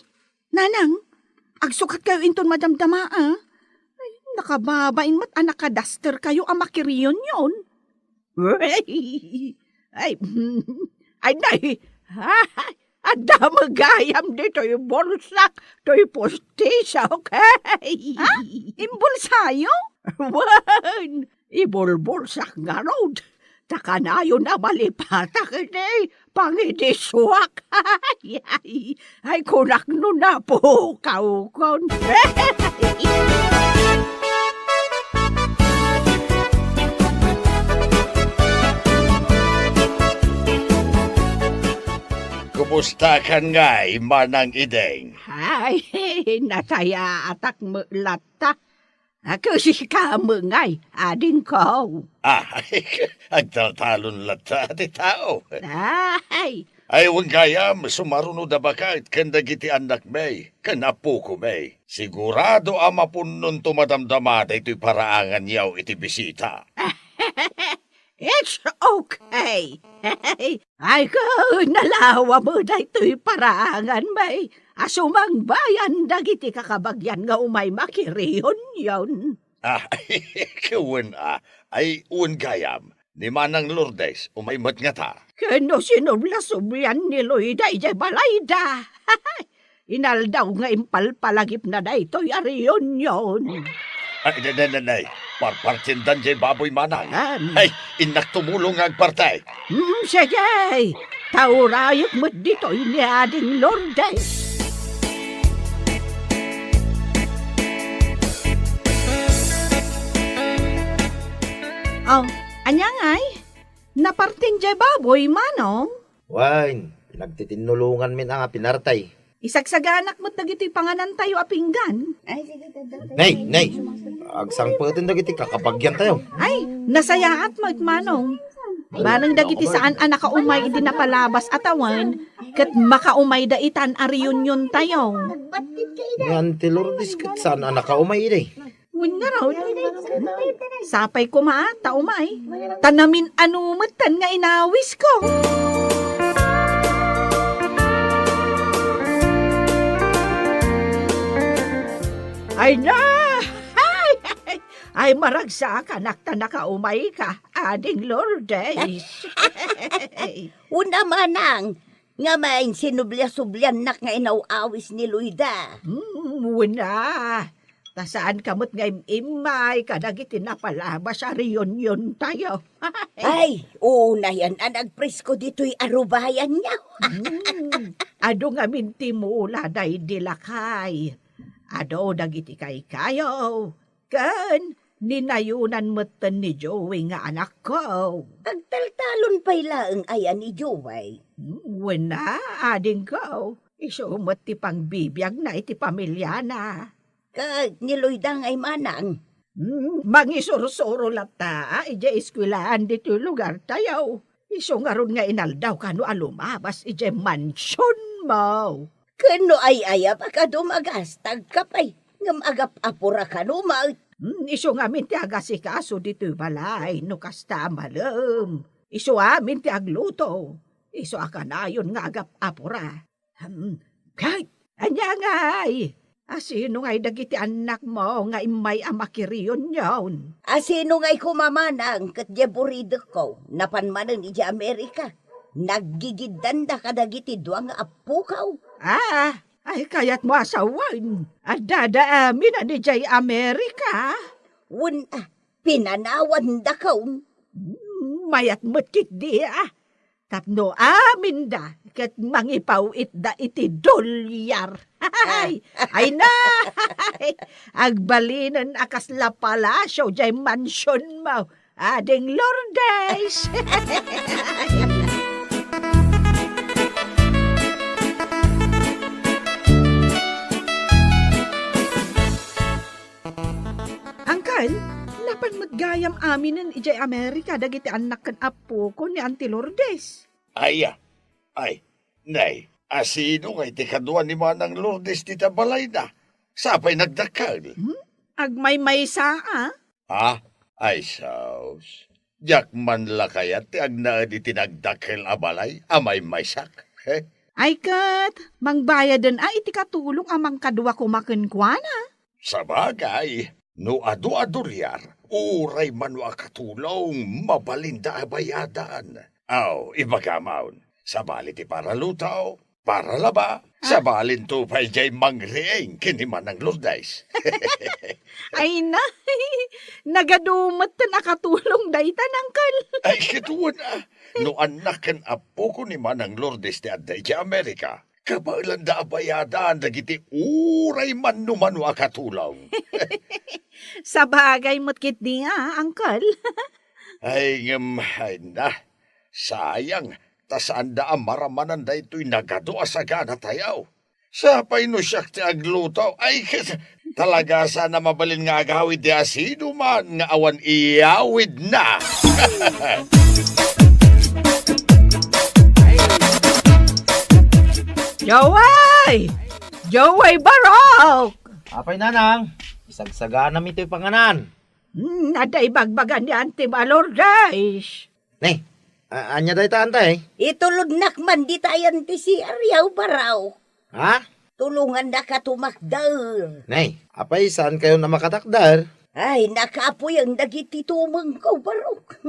Nanang, agsukatkayo inton madamdama, a? Ay, nakababain met a nakadasterkayo a makireunion. Ay, ay, ay, nay, adda met gayam ditoy bulsak toy pustisok. Ha? Imbulsayo? Wen, ibulbulsak ngarud. Ta kanayon a malipatak iti pangidisuak. Ay, ay, ay, kunak no napukawkon. Kumustakan ngay, Manang Ideng? Ay, nasayaatak met latta. A, ket sika met ngay, adingko. Ah, agtaltalon latta ti tao. Ay. Ay, wen gayam, sumaruno da baket ken dagiti annakmi, ken apokomi. Sigurado a mapunnonto madamdama daytoy paraanganyo iti bisita. It's okay. Ay, ket nalawa met daytoy paraanganmi a sumangbayan dagiti kakabagian nga umay makireunion. Ah, wen a. Ay, wen gayam. Ni Manang Lourdes, umay met ngata. Ken no sinubla-sublan ni Loida idiay balayda. Inaldaw nga impalpalagipna daytoy a reunion. Ay, ne, ne, ne, ne. Parpartiendan jay baboy, manang. Am. Ay, innak tumulong nga agparti. Hmm, sige. Ta urayek met ditoy ni Ading Lourdes. Oh, ania ngay? Napartin jay baboy, manong? Wen, nagtitinnulonganmin a nga pinarti. Isagsaganak met dagitoy panganantayo a pinggan. Ay, sige, tanda, tanda. Nay, nay! Agsangpeten dagiti kakabagyantayo. Ay, nasayaat met, manong. Ay, manang dagiti saan a nakaumay idi napalabas a tawen, ket makaumayda itan a reuniontayo. Ni Auntie Lourdes ket saan a nakaumay idi. Wen ngarud. Sapay koma ta umay. Ta namin-ano metten nga inawisko. Ay na! Ay, ay, maragsakanak ta nakaumayka, Ading Lourdes. Una, manang, nga main sinubliasubliannak nga inaw-awis ni Loida. Hmm, una. Ta saanka met nga im-immay kadagiti napalabas a reuniontayo. Ay, unayan a nagpresko ditoy arubayanyo. Hmm, adu ngamin ti mula daydi lakay. Adu dagiti kaykayo, ken ni Nayunan metten ni Joey nga anakko. Agtaltalon pay laeng aya ni Joey. Hmm, wen a, adingko. Isu met ti pangbibiagna iti pamiliana. Ket ni Loida ngay manang? Hmm, mangisursuro latta idiay eskuelaan ditoy lugartayo. Isu ngarud nga inaldaw kano a lumabas idiay mansionmo. Ken no ay-ayab a kadu, magastagka pay, ngem agap-apura kano met. Hmm, isu ngamin ti agasikaso ditoy balay no kasta a malem. Isu amin ti agluto. Isu a kanayon nga agap-apura. Hmm, kay, ania ngay? Asino ngay dagiti annakmo nga immay a makireunion? Asino ngay koma manang ket diay buridekko, napan manen idiay Amerika? Naggigiddanda kadagiti dua nga appokaw. Ah, ay kayatmo a sawen, addada amin a didiay Amerika? Wen a, pinanawandakon. Hmm, mayat met ketdi a. Tapno aminda ket mangipaw-itda iti dolyar. Ay, ay na! Agbalinen a kasla palasio diay mansionmo, Ading Lourdes! Angkel, napan met gayam aminen idiay Amerika dagiti annak ken appokon ni Auntie Lourdes? Aya, ay, nay, asino ngay ti kadua ni Manang Lourdes dita balayna? Sapay nagdakkel. Hmm? Agmaymaysa a? Ha? Ay, sus. Diak man la kayat ti agnaed iti nagdakkel a balay a maymaysak. He? Ay ket, mangbayaden a iti katulong a mangkadua koma kenkuana. Sabagay, no adu a dolyar, uray mano a katulong, mabalinda a bayadan. Aw, ibagam, sabali ti paralutaw, paralaba, sabalinto pay diay mangriing ken ni Manang Lourdes. Ay na, nagadu metten a katulong dayta, Angkel. Ay, kitaen a, no annak ken appoko ni Manang Lourdes ti adda idiay Amerika, kabaelanda a bayadan dagiti uray mano-mano a katulong. Sabagay met ketdi a, Angkel. Ay, ngem, ay na, sayang, ta saanda a maramanan daytoy nagadu a saganatayo. Sapay no siak ti agluto, ay, ket talaga saan a mabalin nga agawid ti asinoman nga awan iyawidna. Joey! Joey Barok! Apay, Nanang, isagsaganam itoy panganan. Hmm, adda ibagbaga ni Auntie Lourdes. Ne, a-, ania dayta, Antay? Itulodnak man dita ayan ti C R yaw, Barok. Ha? Tulongannaka tumakder. Ne, apay, saankayon a makatakder? Ay, nakapuyan dagiti tumengko, Barok.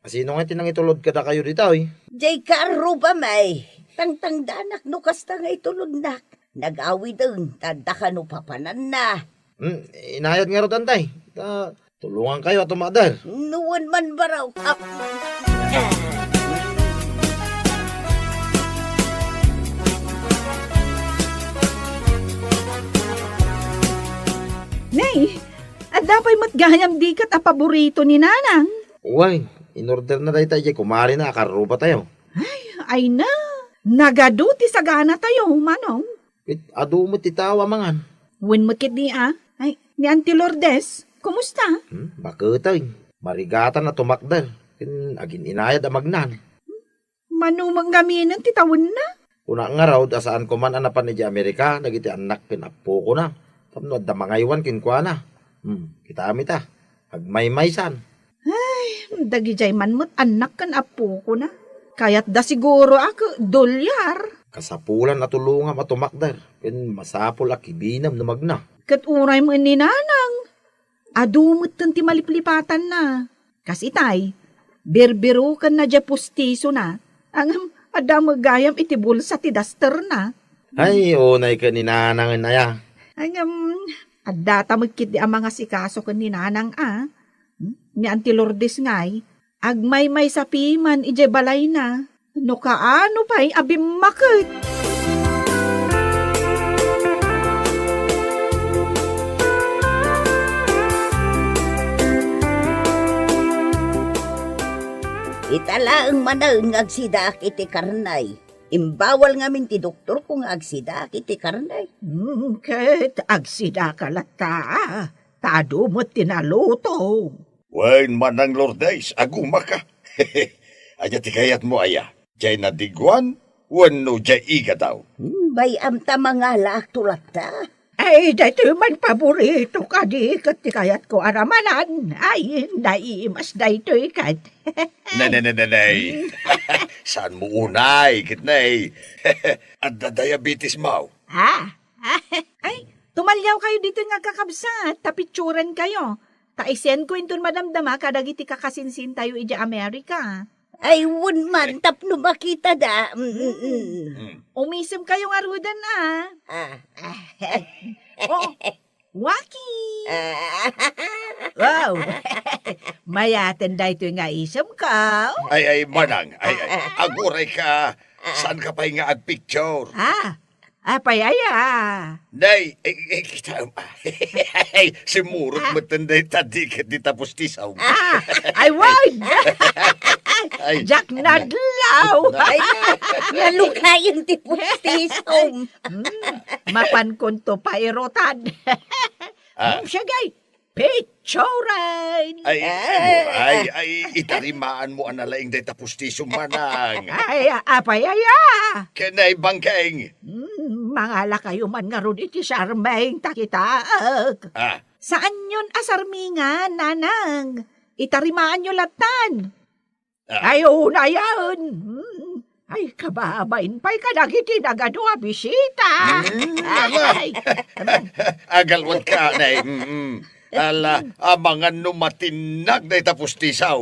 Asino nga ti nangitulod kadakayo ditoy? Jay karruba may. Tangtangdanak no kasta nga itulodnak. Nagawiden, ta adda kano papananna. Hmm, inayat ngarud, Antay. Ta, tulongankayo a tumakder. Nuan man, baro. Ah. Nay, adda pay met gayam diket a paborito ni Nanang? Wen, inorderna dayta idiay kumarena a karrubatayo. Ay, ay na. Nagadu ti saganatayo, Manong. Ket adu met ti tao a mangan. Wen met ketdi a. Ay, ni Auntie Lourdes, kumusta? Hmm, baketeng. Marigatan a tumakder. Ken agin-inayad a magnan. Mano met ngaminen ti tawenna? Kuna ngarud a saanko man a napan idiay Amerika dagiti annak ken appokona tapno adda mangaywan kenkuana. Hmm, kitami ta. Agmaymaysan. Ay, dagidiay man met annak ken appokona. Kayatda siguro a ke-, dolyar. Kasapulan a tulongam a tumakder, ken masapul a kibinem no magna. Ket uray met ni Nanang, adu metten ti maliplipatanna. Kas itay, birbirukenna diay pustisona, ngem adda met gayam iti bulsa ti dasterna. Ay, unay ken ni Nanang aya. Ngem, adda ta met ketdi a mangasikaso ken ni Nanang a. Hmm? Ni Auntie Lourdes ngay, agmaymaysa piman idiay balayna. No kaano pay a bimmaket. Ita laeng manen nga agsidaak iti karnay. Imbawal ngamin ti doktorko nga agsidaak iti karnay. Hmm, ket agsidaka latta, ta adu met ti naluto. Wen, Manang Lourdes, agumaka. Ania ti kayatmo aya? Diay nadiguan wenno diay igadaw? Hmm, bay-am ta mangalaakto latta. Ay, daytoy man paborito kadi ket ti kayatko a ramanan. Ay, naimas daytoy ket. Ne, ne, ne, ne, ne. Saanmo unay, ket ne. Adda diabetesmo. Ha? Ay, tumaliawkayo ditoy nga agkakabsat, ta pitsurenkayo. Ta isendko inton madamdama kadagiti kakasinsintayo idiay Amerika. Ay, wen man, tapno makitada. Mm, mm, mm. Mm. Umisemkayo ngaruden a. Ah. Oh, Waki! Ah. Wow! Mayaten daytoy nga isemko. Ay, ay, Manang, ay, ay, agurayka, saanka pay nga agpicture. Ah, apay aya? Nay, eh, eh, kita, ay, simurot metten dayta di, di tapos ti saw. Ah, ay, wag! Ay. Diak nadlaw! Ay, nalukayan ti pustisom. Hmm, mapankonto pairutan. Ah. Hmm, sige, picturen! Ay, Ah. ay, ay, itarimaanmo a nalaing dayta pustisom, Manang. Ay, apay aya? Ken ay bangkeng. Hmm, mangalakayo man ngarud iti sarming ta kitaek. Ah. Saanyon a sarmingan, Nanang. Itarimaanyo lattan. Ah. Ay, unayen. Hmm. Ay, kababain pay kadagiti nagadu a bisita. Hmm, ala. Ay. Agalwat ka, nay. Mm-mm. Ala, amangan no matinnag dayta pustisaw.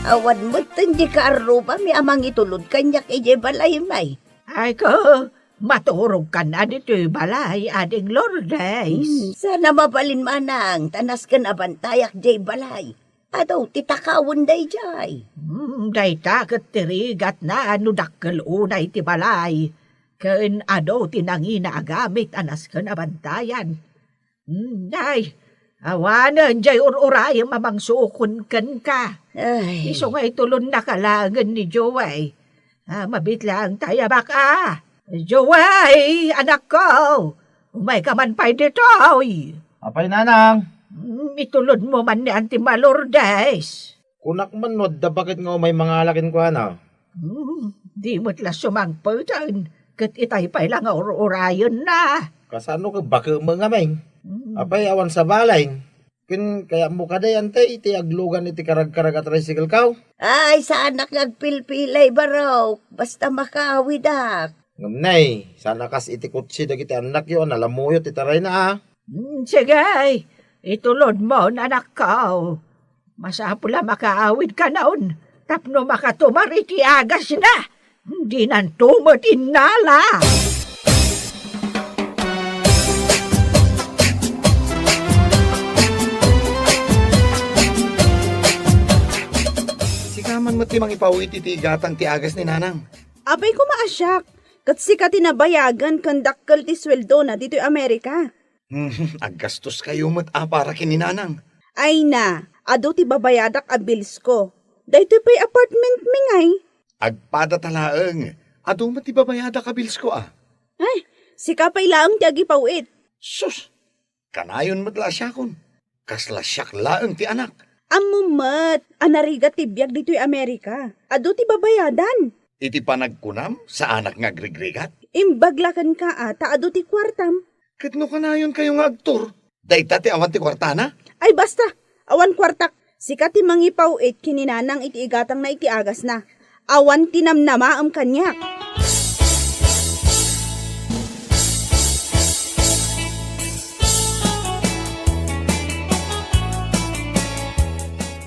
Awan metten di kaarrubami a mangitulod kaniak idiay balay, may. Ay ko, maturogkan a ditoy balay, Ading Lourdes. Hmm, saan a mabalin, Manang, ta nasken a bantayak diay balay. Adu ti takawen daydiay. Hmm, dayta ket ti rigatna no dakkel unay ti balay. Ken adu ti nangina a gamit a nasken a bantayan. Hmm, ay, awanen jay ur-urayem a mangsukon kenka. Ay. Isu nga itulonnaka laengen ni Joey. Ah, mabit laeng ta a baka. Joey, anakko, umayka man pay ditoy. Apay, Nanang? Hmm, itulodmo man ni Auntie Lourdes. Kunak man no adda baket nga umay mangala kenkuana. Hmm, di met la sumangpeten, ket itay pay la nga ur-urayenna. Kasano ket baket met ngamin? Hmm. Apay, awan sabali. Ken kayatmo kadi, Auntie, iti aglugan iti karagkarag a tricycle ko? Ay, saanak nga agpilpilay, barok. Basta makaawidak. Ngem, nay, saan a kas iti kotse dagiti annakyo a nalamuyo ti tarayna, a? Hmm, sige, itulodmon, anakko. Masapul a makaawidkanon. Tapno makatumar iti agasna, dinanto met innala. Sika man met ti mangipaw-it iti igatang ti agas ni Nanang. Apay koma a siak, ket sika ti nabayagan ken dakkel ti sueldona ditoy Amerika. Hmm, aggastoskayo met a para ken ni Nanang. Ay na, adu ti babayadak a bilsko. Daytoy pay apartment mi ngay. Agpadata laeng, adu met ti babayadak a bilsko a. Ay, sika pay laeng ti agipaw-it. Sus, kanayon met la a siakon. Kasla siak laeng ti anak. Ammom met a narigat ti biag ditoy Amerika. Adu ti babayadan. Iti panagkunam, saanak nga agrigrigat? Imbag la kenka a ta adu ti kuartam. Ket no kanayonkayo nga agtur, dayta ti awan ti kuartana? Ay basta, awan kuartak. Sika ti mangipaw-it ken ni Nanang iti igatangna iti agasna. Awan ti namnamaem kaniak.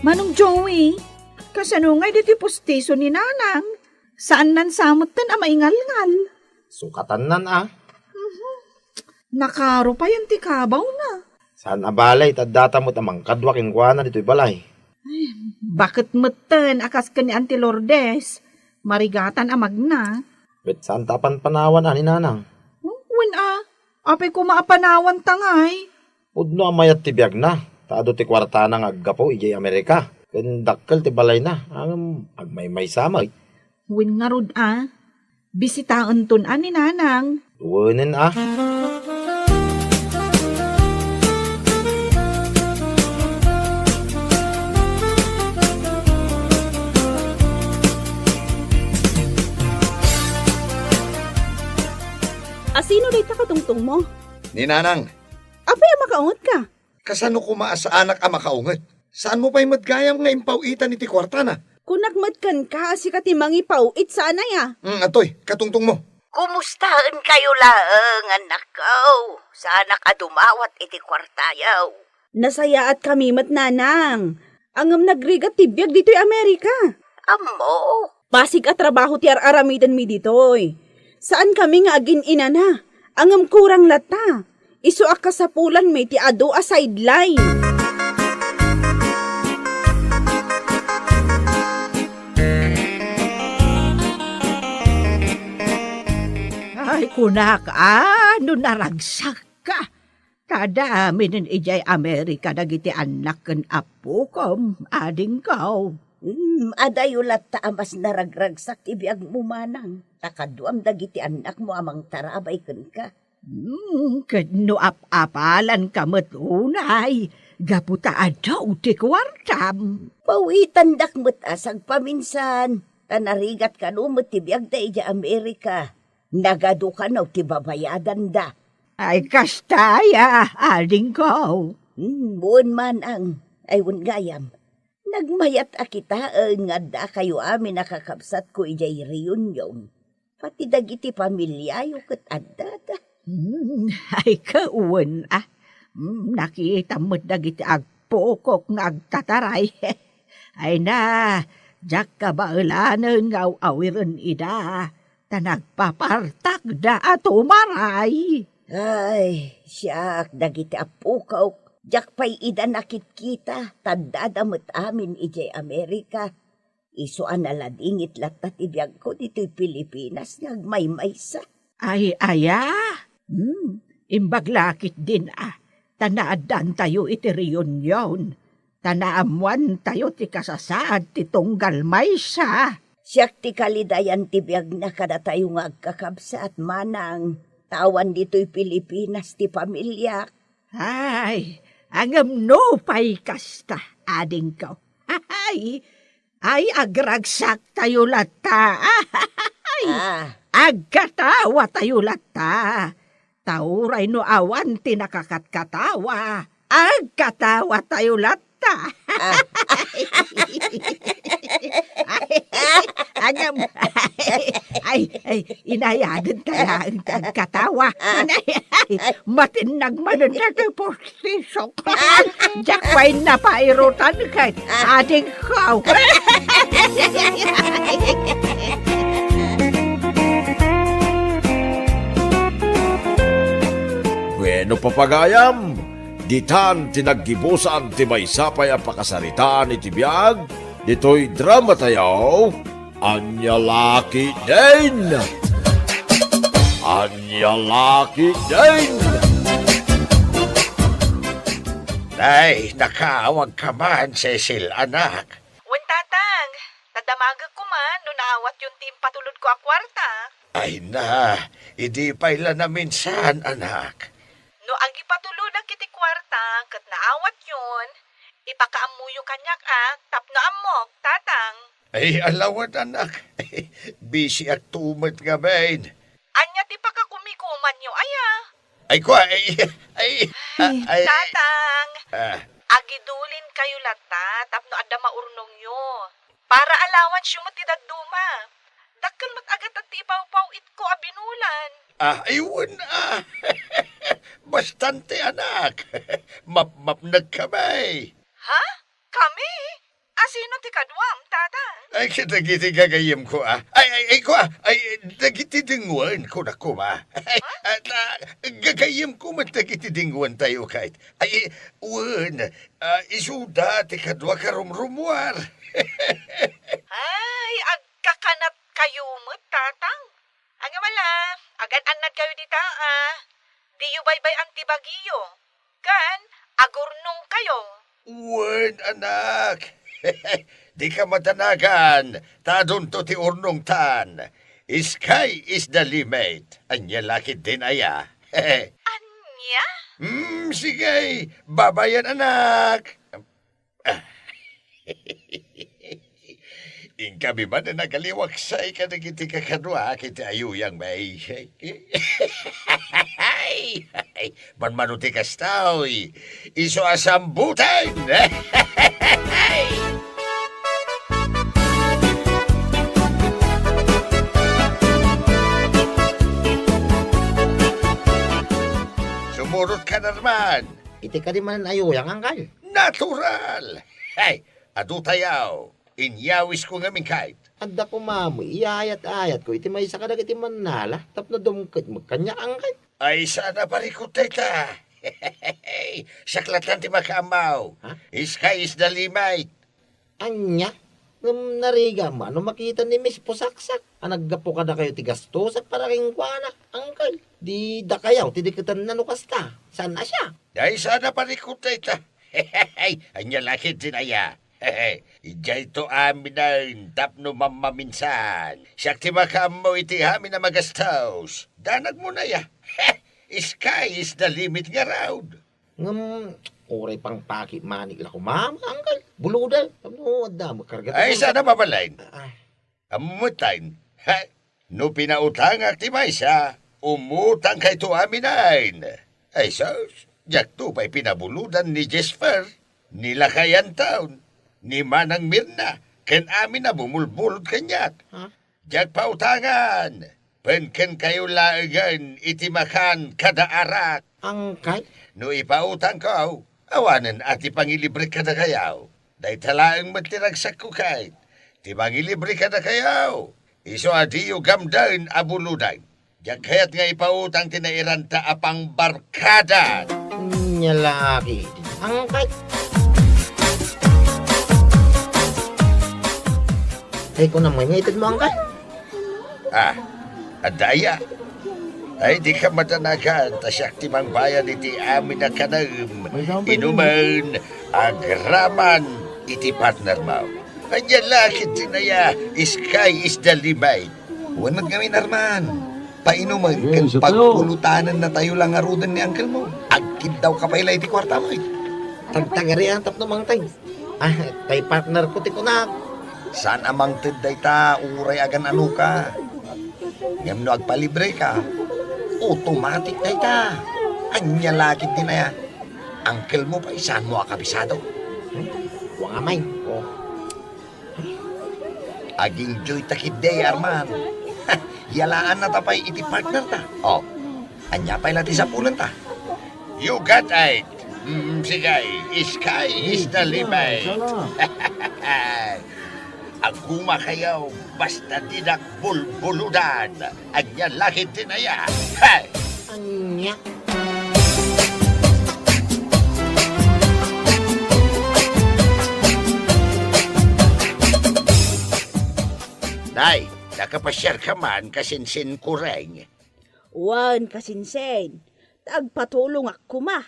Manong Joey, kasano ngay ditoy pustiso ni Nanang? Saannan sa metten a maingalngal. Sukatannan a. Mhm. Nakaro payen ti kabawna. Saan a balay, ta addata met a mangkadua kenkuana ditoy balay. Ay, baket metten a kas ken ni Auntie Lourdes, marigatan a magna. Ket saan ta a panpanawan a ni Nanang? Hmm, wen a, apay koma a panawanta ngay? Pudno a mayat ti biagna, ta adu ti kuartana nga aggapu idiay Amerika, ken dakkel ti balayna, ngem agmaymaysa met. Wen ngarud a, bisitaenton a ni Nanang. Wenen a. A sino dayta katungtongmo? Ni Nanang. Apay a makaungetka? Kasano koma a saanak a makaunget? Saanmo pay met gayam nga impaw-itan iti kuartana? Kunak met kenka a sika ti mangipaw-it saan aya? Mm, atoy, katungtongmo. Kumustaenkayo laeng, annakko? Saanak a dumawat iti kuartayo. Nasayaatkami met, Nanang. Ngem nagrigat ti biag ditoy Amerika. Ammo. Basig a trabaho ti ar-aramidenmi ditoy. Saankami nga agin-inana, ngem kurang latta. Isu a kasapulanmi ti adu a sideline. Ay, kunak, a, no naragsakka. Ta adda aminen idiay Amerika dagiti annak ken appokom, adingko. Hmm, adayo latta a mas naragragsak ti biagmo, manang, ta kaduam dagiti annakmo a mangtarabay kenka. Hmm, ket no ap-apalanka met unay, gapu ta adu ti kuartam. Pawitandak met a sagpaminsan, ta narigat kano met ti biagda idiay Amerika. Nagadu kano ti babayadanda. Ay, kasta aya, adingko. Hmm, wen manang. Ay, wen gayam. Nagmayat a kitaen nga addakayo amin a kakabsatko idiay Reunion. Pati dagiti pamiliayo ket addada. Hmm, ay, kawen, a. Hmm, nakitam met dagiti agpukok nga agtataray. Ay na, diak kabaelanen nga aw-awiren ida. Ta nagpapartakda a tumaray. Ay, siak, dagiti appokok, diak pay ida nakitkita, ta addada met amin idiay Amerika. Isu a naladingit latta ti biagko ditoy Pilipinas nga agmaymaysa. Ay, aya? Hmm, imbag la ketdin a, ta naaddantayo iti Reunion. Ta naammoantayo ti kasasaad ti tunggal maysa. Siak ti kalidayan ti biagna kadatayo nga agkakabsat, manang, ta awan ditoy Pilipinas ti pamiliak. Ay, ngem nupay kasta, adingko. Ay, ay, agragsaktayo latta. Ay, ah, agkatawatayo latta. Ta uray no awan ti nakakatkatawa, agkatawatayo latta. kuarta. Ah. Ay, agam-, ay, ay, inayagenta laeng ti agkatawa. Ay, ay, matinnag manen dagiti postisok. Diak pay napairutan ket adingko. Bueno, papagayam, ditan ti naggibusan ti maysa pay a pakasaritaan iti biag ditoy dramatayo, Ania La Ketdin! Ania La Ketdin! Ay, nakaawagka man, Cecil, anak. Wen, Tatang, nadamagek koma no naawatyon ti impatulodko a kuarta. Ay na, idi pay la naminsan, anak. No agipatulodak iti kuarta ket naawatyon, ipakaammoyo kaniak a tapno ammok, Tatang. Ay, alawan, anak. Bisiak to met ngamin. Ania ti pakakumikumanyo aya? Ay, kua, ay, ay, Ay, ay, Tatang, ah. Agidulinkayo latta tapno adda maurnongyo. Para allowance-yo met ti dadduma. Dakkel met a gatad ti ipawpaw-itko a binulan. Ah, ay, wen, ah. Bastante, anak. Mapmapnekka, bay. Ha? Kami? A sino ti kaduam, Tatang? Ay, kadagiti gagayyemko, ah. Ay, ay, ay, kua, ay, dagiti dengwen, kunak koma. Ay, ah, ta-, gagayyemko met dagiti dengwentayo, kayat. Ay, wen, ah, isuda ti kadua karumrumuar. Ay, agkakanatkayo met, Tatang. Ngem ala, agan-annadkayo dita, a. Diyo baybay-an ti bagiyo. Ken agurnongkayo. Wen, anak. Dika madanagan, ta adunto ti urnongtan. Sky is the limit. Ania la ketdin aya? Ania? Hmm, sige. Babayan, anak. Ah. Inkami manen a nagaliwaksay kadagiti kakaduak iti ayuyang, bay. Manmano ti kastoy, isu a sambutan. Sumurotka, Herman. Iti kadi manen ayuyang, angkel? Natural! Hey, adu tayo. Inyawisko ngamin, kayat. Adda koma met iyayat-ayatko iti maysa kadagiti mannala tapno dumket met kaniak, angkel. Ay, saan a parikut dayta. Siak latta ti makaammo. Ha? Sky is the limit. Ania? Ngem narigat met no makita ni Miss Pusaksak a naggapu kadakayo ti gastusak para kenkuana, angkel. Di dakayo ti diketenna no kasta. Saan a siak? Ay, saan a parikut dayta. Ania la ketdin aya? Idiayto aminen tapno mammaminsan. Siak ti makaammo iti amin a magastos. Danagmon aya. Sky is the limit ngarud. Ngem, uray pangpakit manen la koma, angkel. Buluda, tapno adda met karga ti Ay, saan a babaen? Ah, ah. Ammom met, ha? No pinautangak ti maysa, umutangkayto aminen. Ay, sus, diakto pay pinabuludan ni Jesper, ni Lakay Anton, ni Manang Mirna, ken amin a bumulbulod kaniak. Ha? Diak pautangan. Penkenkayo laengen iti makan kada arak. Angkel? No ipautangko, awanen a ti pangilibrek kadakayo. Dayta laeng met ti ragsakko, kayat. Ti mangilibre kadakayo, isu a diyo gamden a buludan. Diak kayat nga ipautang ti nairanta a pangbarkada. Ania la ketdin, angkel. Ay, kunam nga itedmo, angkel. Ah, adda aya? Ay, dika madanagan, ta siak ti mangbayad iti amin a kanem, inumen, agraman iti partnermo. Ania la ketdin aya, sky is the limit. Wen met ngamin, Herman. Painumen ken pagpulutanennatayo la ngaruden ni angkelmo. Agkiddawka pay la iti kuartamo, eh. Tagtagarian tapno mangted. Ah, tay partnerko ti kunak. Saan a mangted dayta uray agan-anoka. Ngem no agpalibreka, automatic dayta. Ania la ketdin aya? Angkelmo pay saanmo a kabisado. Wa nga, May. Oh. Ag-enjoy ta ketdi, Arman. Yalaannata pay iti partner ta. Oh. Ania pay la ti sapulenta? You got it. Mm, sige, sky is the limit. Agumakayo, basta dinak bulbuludan. Ania la ketdi aya? Hey! Ania? Nay, nakapasiarka man, kasinsin kureng? Wen, kasinsin. Agpatulongak koma.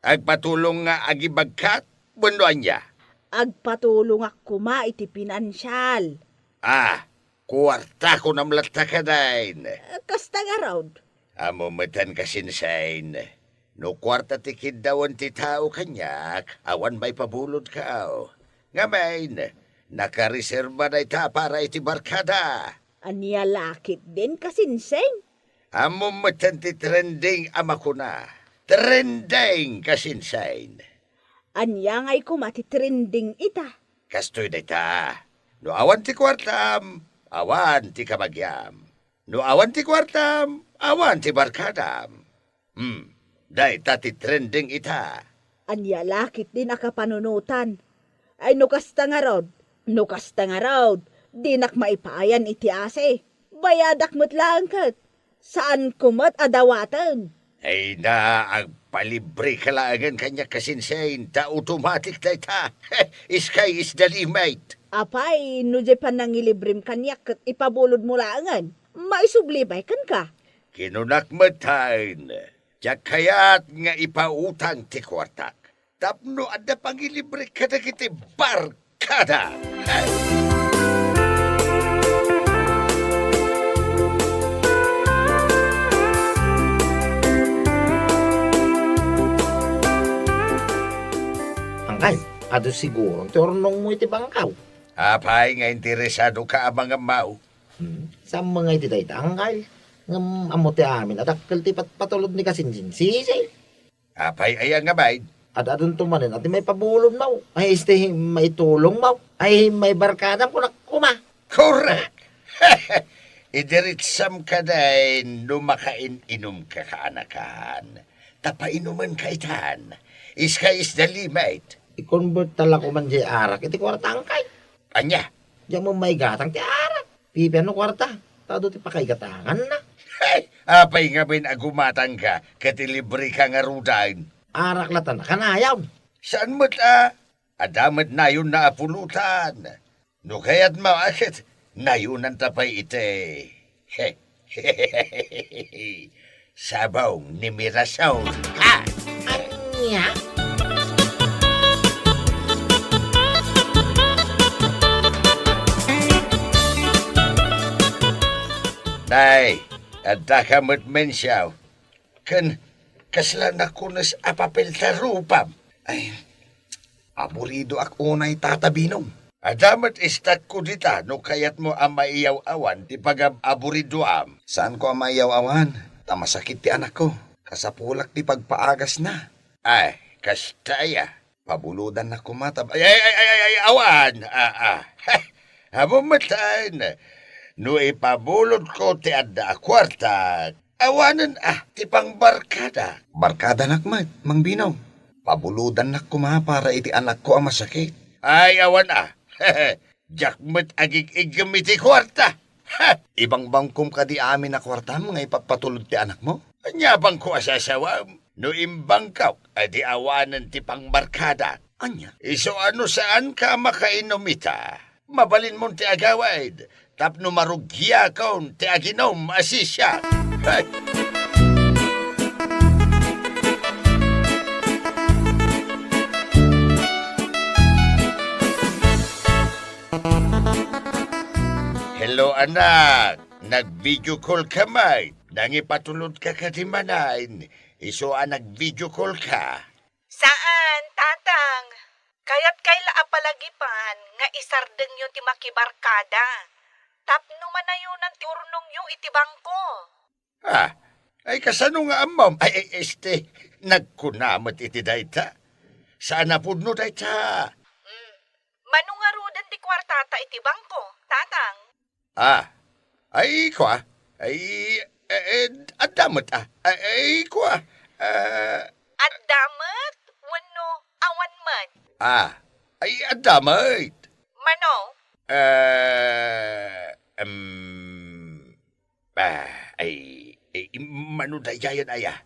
Agpatulong nga agibagkat? Wenno ania? Agpatulongak koma iti pinansial. Ah, kuarta kunam latta kadayn. Kasta ngarud. Ammom metten, kasinsin. No kuarta ti kiddawen ti tao kaniak, awan maipabulodko. Ngamin, nakareserba dayta para iti barkada. Ania la ketdin, kasinsin? Ammom metten ti trending a makuna. Trending, kasinsin. Ania ngay koma ti trending ita? Kastoy dayta. No awan ti kuartam, awan ti kabagiam. No awan ti kuartam, awan ti barkadam. Hmm, dayta ti trending ita. Ania la ketdin a kapanunotan? Ay, no kasta ngarud, no kasta ngarud, dinak maipayan iti asi. Bayadak met laeng ket. Saanko met a dawaten. Ay na, agpalibreka laengen kaniak, kasinsin, ta automatic dayta. Sky is the limit. Apay, no diay panangilibrem kaniak ket ipabulodmo laengen, maisubli pay kenka. Kinunak metten, diak kayat nga ipautang ti kuartak tapno adda pangilibre kadagiti barkada. Angkay, adu siguro ti urnongmo iti bangkaw. Apay nga interesadoka a mangammaw? Hmm, saan nga iti dayta, angkay? Ngem ammo ti amin a dakkel ti patpatulod ni kasinsin Sisi. Apay aya nga bain? Ad-adunto manen a ti maipabulodmo, ay, isti maitulongmo, ay, maibarkadam, kunak koma. Korek! Idiritsam kadayn no makain-inumka kaanakan. Ta painumenka itan. Sky is the limit. I-convert ta la koman diay arak iti kuarta, angkay. Ania? Diak met maigatang ti arak. Pipian no kuarta, ta adu ti pakaigatanganna. Hey! Apay ngamin a gumatangka ket ilibreka ngaruden? Arak latta a kanayon. Saan met a? Adda met nayonna a pulutan. No kayatmo a ket nayonanta pay iti sabong ni Mirasol. Ha? Ania? Nay, addaka met mensaw. Ken kasla nakunes a papel ta rupam. Ay, aburidoak unay, Tata Binom. Adda met istakko dita no kayatmo a maiyaw-awan ti pagab-aburidoam. Saanko a maiyaw-awan, ta masakit ti anakko. Kasapulak ti pagpaagasna. Ay, kasta aya. Pabulodannak koma ta, ay, ay, ay, ay, ay, awan. Ah, ah. Ammom metten. No ipabulodko ti adda a kuarta, awanen a ti pangbarkada. Barkadanak met, Mang Binom. Pabulodannak koma para iti anakko a masakit. Ay, awan a. Diak met agig-iggem iti kuarta. Ha! Ibangbangkom kadi amin a kuartam nga ipapatulod ti anakmo? Ania bangko a sasawam? No imbangkak, adi awanen ti pangbarkadak. Ania? Isu a no saanka a makainom ita, mabalinmon ti agawid tapno marugiakon ti aginom a sisiak. Hey! Hello, anak. Nag-video call ka met. Nangipatulodka kadi manen. Isu a nag-video call ka. Saan, Tatang. Kayat kay la a palagipan nga isardengyo ti makibarkada. Tapno manayonan ti urnongyo iti bangko. Ah, ay, kasano nga ammom? Ay, ay, este, nagkuna met iti dayta. Saan a pudno dayta. Ata iti bangko, Tatang. Ah, ay, kua. Ay, eh, eh, adda met, ah. Ay, ay, kua. Ah, Adda met wenno awan met? Ah, ay, adda met. Mano? Eh, em, ah, ay, ay, mano daydiayen aya?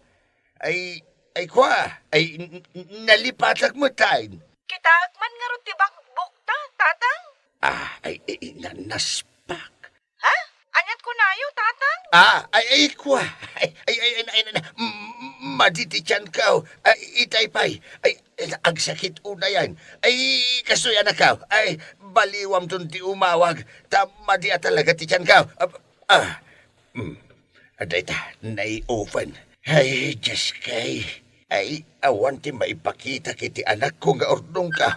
Ay, ay, kua. Ay, n-, n-, nalipatak met, ay. Kitaek man ngarud ti bankbukta, Tatang. Ah, ay, ay, ay, na-, naspak. Ha? Aniat kunayo, Tatang? Ah, ay, ay, kua. Ay, ay, ay, ay, ay, ay, m-, m-, madi ti tianko. Ay, itay pay. Ay, agsakit unayen. Ay, kastoy, anakko. Ay, baliwamton ti umawag. Ta madi a talaga ti tianko. Ah, ah. Mm. Adda ita, nai-open. Ay, Diyos kay. Ay, awan ti maipakita iti anakko nga urnongko.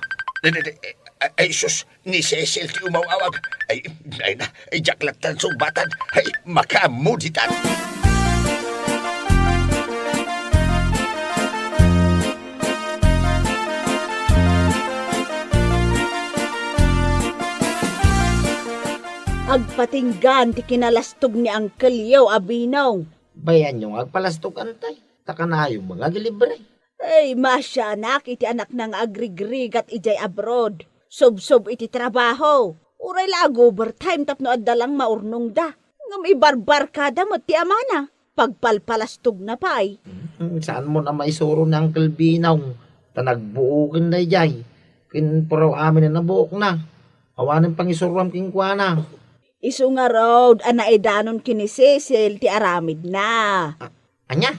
Ay, ay, ay, ay, sus, ni Cecil ti umaw-awag. Ay, ay na, ay, diak latta sungbatan. Ay, makaammo ditan. Agpatinggaan ti kinalastog ni Uncle-yo a Binong. Bayanyo nga agpalastog, Antay. Ta kanayon nga agilibre. Ay, maasianak iti anakna nga agrigrigat idiay abroad. Subsob iti trabaho. Uray la ag-overtime tapno adda lang maurnongda. Ngem ibarbarkada met ti amana. Pagpalpalastogna pay. Hmm, saanmo a maisuro ni Uncle Binong? Ta nagbuoken daydiay. Ken puraw amin a nabuokna. Awanen pangisuroam kenkuana. Isu ngarud a naidanon ken ni Cecil ti aramidna. A-, ania?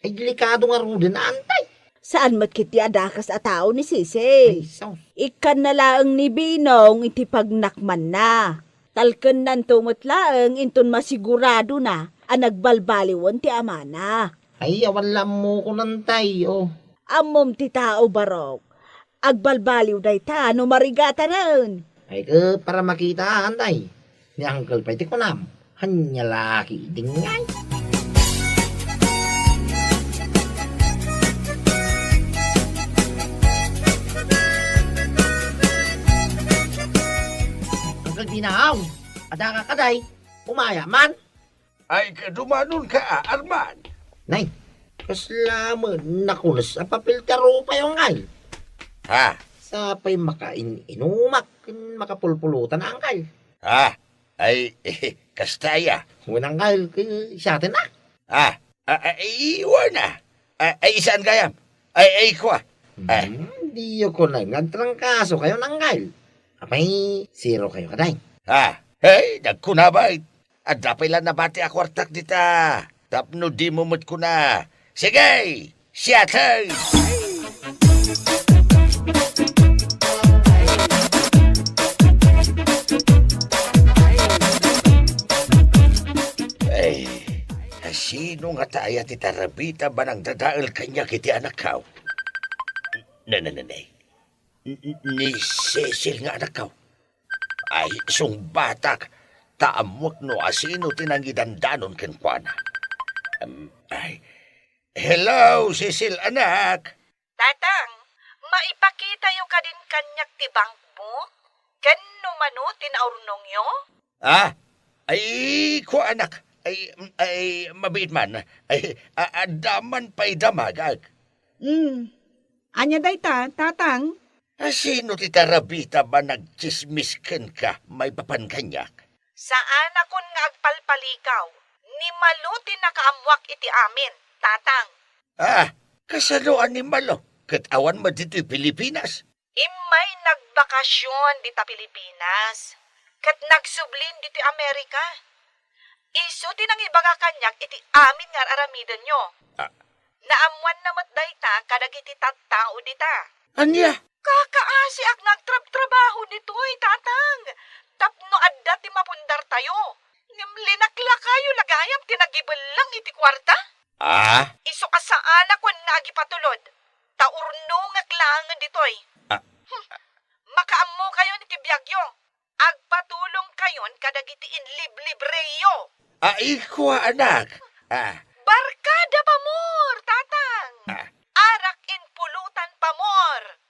Ay, delikado ngaruden, Antay. Saan met ketdi a dakes a tao ni Cecil. Ay, sus. Ikkanna laeng ni Binong iti pagnakmanna. Talkennanto met laeng inton masiguradona a nagbalbaliwen ti amana. Ay, awan la ammokon, Antay, o. Ammom ti tao, Barok. Agbalbaliw dayta no marigatanen. Ay, ket para makita, Antay. Ni Uncle pay ti kunam. Ania la ketdin ngay? Uncle Binong, adda ka kadi? Umay man. Ay, kadumanonka, Arman. Nay, kasla met nakules a papel ti rupayo, Uncle. Ha? Sa pay makain-inumak ken makapulpulutan, Uncle. Ha? Ay, kasta aya. Wen, Uncle, ket siaten a. Ah, ah, ah, iwan na. Ah, ay, saan gayam? Ay, ay, kua. Ah. Hmm, diyo kunen nga agtrangkasokayo, Uncle. Apay, zero kayo kadi? Ah, hey, nagkuna bay. Adda pay la nabati a kuartak dita. Tapno dimo met kuna. Sige! Siatay! Ay, asino ngata aya ti tarabita a nangdadael kaniak iti anakko? Ne, ne, ne, ne. N-, n-, ni Cecil nga anakko. Ay, sungbatak, ta ammoak no asino ti nangidandanon kenkuana. Em, ay, hello, Cecil, anak! Tatang, maipakitayo kadin kaniak ti bankbook? Ken no mano ti naurnongyo? Ah, ay, kua, anak. Ay, ay, mabiit man. Ay, a-, adda man pay damagak. Hmm. Ania dayta, Tatang? Asino ti tarabita a nagtsismis kenka maipapan kaniak? Saanakon nga agpalpalikaw. Ni Malo ti nakaammoak iti amin, Tatang. Ah, kasano a ni Malo? Ket awan met ditoy Pilipinas? Immay nagbakasyon dita Pilipinas, ket nagsublin ditoy Amerika. Isu ti nangibaga kaniak iti amin nga ar-aramidenyo. Ah. Naammoanna met dayta kadagiti tattao dita. Ania? Kakaasiak nga agtrabtrabaho ditoy, Tatang, tapno adda ti mapundartayo. Ngem linaklakayo la gayam ti nagibellang iti kuarta? Ah? Isu a saanakon nga agipatulod, ta urnongek laengen ditoy. Ah. Hmm. Makaammokayon iti biagyo. Agpatulongkayon kadagiti inliblibreyo. Ay, kua, anak. Ah. Barkada pamor, Tatang. Ah. Arak in pulutan pamor.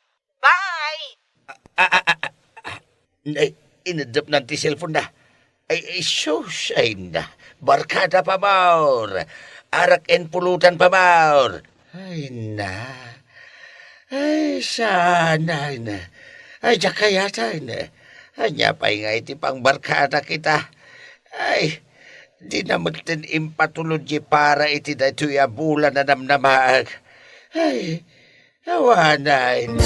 Bye. Ah, ah, ah, ah, ah. Nay, Ineddepnan ti cellphone-na. Ay, ay, sus, ay na. Barkada, pamor. Arak ken pulutan, pamor. Ay na. Ay, saan, ay na. Ay, diak kayatan. Ania pay nga iti pangbarkada kita. Ay, dina metten impatulod ti para iti daytoy a bulan a namnamaag. Ay, awanen.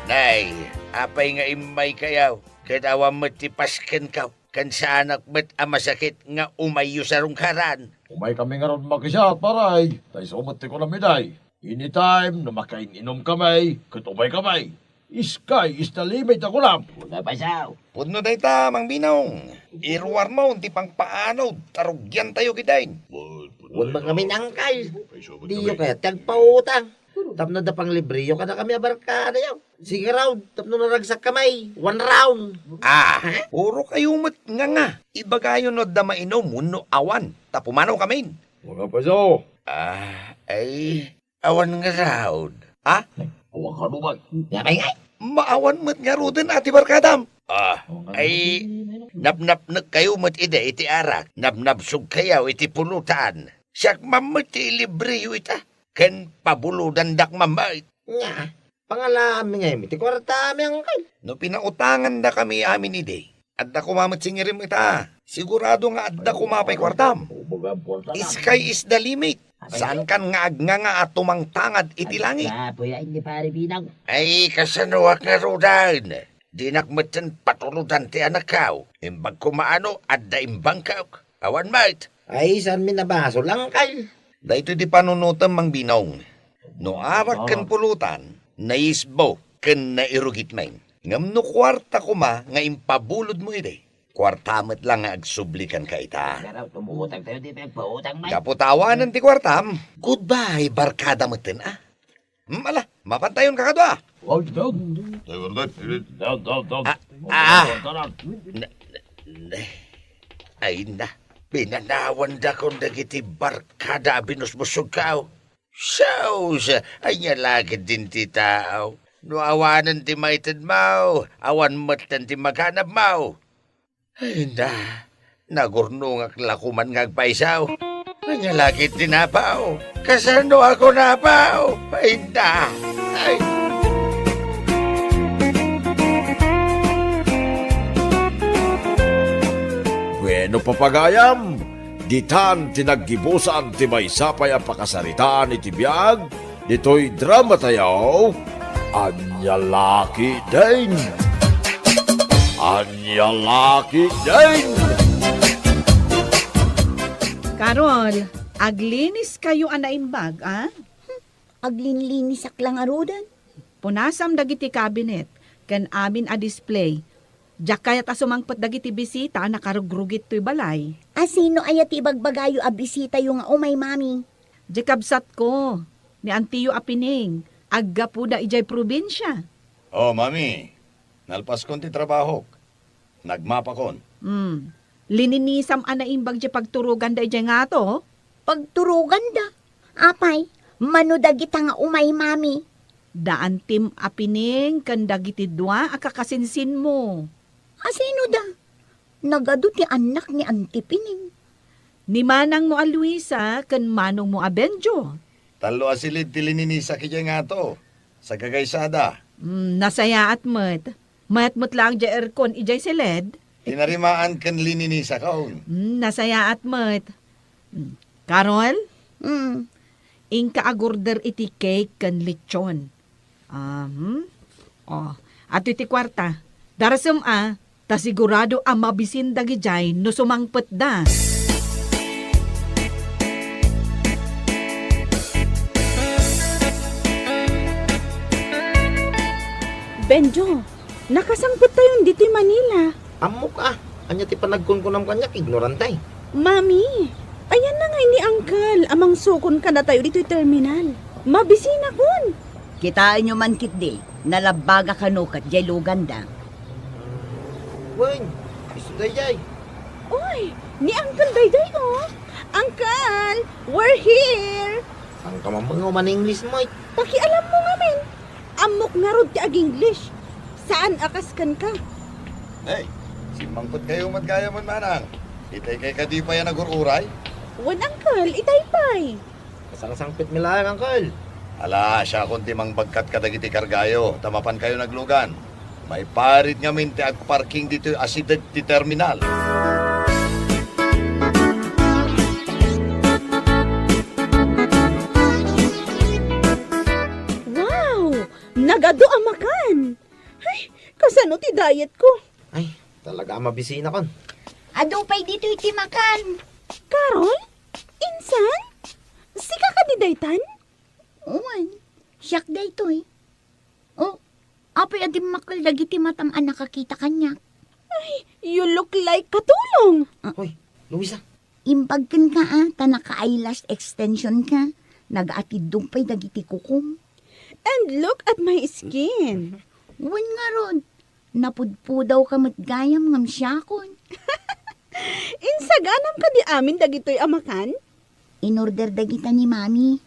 Nay, apay nga immaykayo, ket awan met ti paskenkaw, ken saanak met a masakit nga umayyo sarungkaran? Umaykami ngarud makisaak, paray. Ta isu met ti kunam idiay. Anytime, no makain-inumkami, ket umaykami. Sky is the limit a kunam. Una pa, Sao. Pudno dayta, Mang Binong. Iruarmon ti pangpaanod ta rugiantayo ketdin. Wen met ngamin, angkal. Diyo kayat ti agpautang. Tapno adda panglibriyo kadakami a barkadayo. Sige ngarud, tapno naragsakkamay, one round. Ah, purokayo met nganga. Ibagayo no adda mainum wenno awan, ta pumanawkamin. Mga paso. Ah, ay, awan ngarud. Ah? Awan kano, bay. Nga, bay, ngay. Maawan met ngaruden a ti barkadam. Ah, ay, napnapnekkayo met idi iti arak, napnapsugkayo iti pulutan. Siak man met ti ilibriyo ita, ken pabulodandak man met. Nga, pangalaami ngay met ti kuartami, angkal. No pinautangandakami amin idi, adda koma met singirim ita. Sigurado nga adda koma pay kuartam. Sky is the limit. Saankan nga agnganga a tumangtangad iti langit. Apoy, ay, ni Pare Binang. Ay, kasanoak ngaruden? Dinak metten patulodan ti anakko. Imbag koma no adda imbangkak. Awan met. Ay, saanmi a basol, angkal. Daytoy ti panunotem, Mang Binong. No arak ken pulutan, naisbo ken nairugitmi. Ngem no kuarta koma nga impabulodmo idi, kuarta met la nga agsubli kenka ita. Pero tumutang tayo, di tayo pautang, may. Gapu ta awanen ti kuartam, goodbye, barkada metten, a. Hmm, ala, mapantayon kakadua. Down, down, down. Ah, ah. Na, na, na. Ay na, pinanawandakon dagiti barkada a binusbusogko. Sus, ania la ketdin ti tao? No awanen ti maitedmo, awan metten ti maganabmo. Ay na, nagurnongak la koman nga agpayso. Ania la ketdin, apo? Kasanoak, apo? Ay na! Ay. Bueno, papagayam, ditan ti naggibusan ti maysa pay a pakasaritaan iti biag ditoy dramatayo, Ania la ketdin? Ania la ketdin? Carol, agliniskayo a naimbag, a? Aglinlinisak la ngaruden. Punasam dagiti cabinet ken amin a display. Diak kayat a sumangpet dagiti bisita a nakarugrugit toy balay. A sino aya ti ibagbagayo a bisitayo nga umay, Mami? Diay kabsatko, ni antiyo a Pining, aggapuda idiay probinsia. Oh, Mami, nalpaskon ti trabahok. Nagmapakon. Hmm. Lininisam a naimbag diay pagturoganda idiay ngato? Pagturoganda? Apay, mano dagita nga umay, Mami? Da antim a Pining ken dagiti dua a kakasinsinmo. A sino da? Nagadu ti annak ni Anti Pining. Ni manangmo a Luisa ken manongmo a Benjo. Tallo a silid ti lininisak idiay ngato. Sagagaysada. Mm, nasayaat met. Mayat met laeng diay aircon idiay silid. Tinarimaan ken lininisakon. Mm, nasayaat met. Mm. Carol? Mm. Inka agorder iti cake ken lechon. Ah, hmm? Oh, adtoy ti kuarta. Darasem a, ta sigurado a mabisin dagidiay no sumangpetda. Benjo, nakasangpettayon ditoy Manila. Ammok a, ania ti panagkunkunam kaniak, ignorante? Mami, ayanna ngay ni Uncle a mangsukon kadatayo ditoy terminal. Mabisinakon. Kitaenyo man ketdi, nalabbaga kano ket diay luganda. Wen, isu daydiay. Oy, Ni Uncle daydiay, oh. Uncle, we're here! Saan ka mamang uman English mo, eh? Pakialam mo ngamin. Ammok ngarud ti ag-English. Saan a kas kenka? Hey, simmangpet kayo met gayam, manang. Itay kay kadi pay a nagur-uray? Wen, Uncle, itay pay. Kasangsangpet mi laeng, Uncle. Ala, siakon ti mangbagkat kadagiti kargayo, ta mapan kayo naglugan. Maiparit ngamin ti agparking ditoy asideg ti terminal. Wow! Nagadu a makan! Ay, kasano ti diet ko? Ay, talaga a mabisinakon. Adu pay ditoy ti makan. Carol? Insan? Sika kadi daytan? Wen, siak daytoy. Oh, apay a dimmakkel dagiti matam a nakakita kaniak? Ay, you look like Katulong! Ah. Hoy, Luisa. Imbag kenka a, ta naka-eyelash extension ka. Nagaatiddog pay dagiti kukom. And look at my skin. Wen ngarud, napudpudawka met gayam ngem siakon. Insaganam kadi amin dagitoy a makan? In-order dagita ni Mami.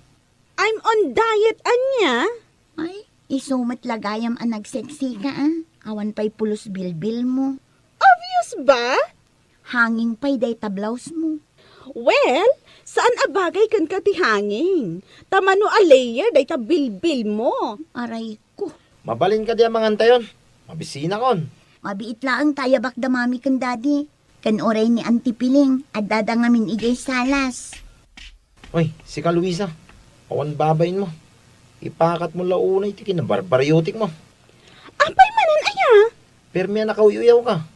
I'm on diet, ania? Ay, isu met la gayam a nagseksika, a. Awan pay pulos bilbilmo. Obvious ba? Hanging pay dayta blowsmo. Well, saan a bagay kenka ti hanging. Ta mano a layer dayta bilbilmo. Aray ko. Mabalin kadi a mangantayon? Mabisinakon. Mabiit laeng ta ayabak da Mami ken Daddy. Ken uray ni Auntie Piling, addada ngamin idiay salas. Oy, sika, Luisa. Awan babainmo. Ipakatmo la unay ti kinabarbariotikmo. Apay manen aya? Permi a nakauyuyawka.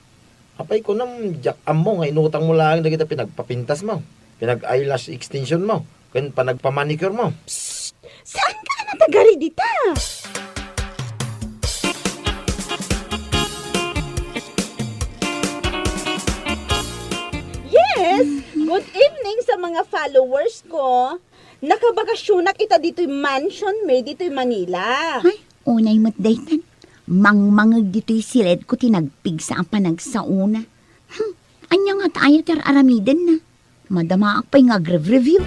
Apay kunam, diak ammo nga inutangmo laeng dagita pinagpapintasmo, pinag-eyelash extensionmo, ken panagpamanicuremo. Psst! Saanka a natagari dita? Yes! Good evening sa mga followers ko. Nakabakasyonak ita ditoy mansion mi ditoy Manila. Ay, unay met daytan. Mangmangeg ditoy siledko ti nagpigsa a panagsaona. Hmm, ania ngata aya ti ar-aramidenna? Madamaak pay nga agrev-review.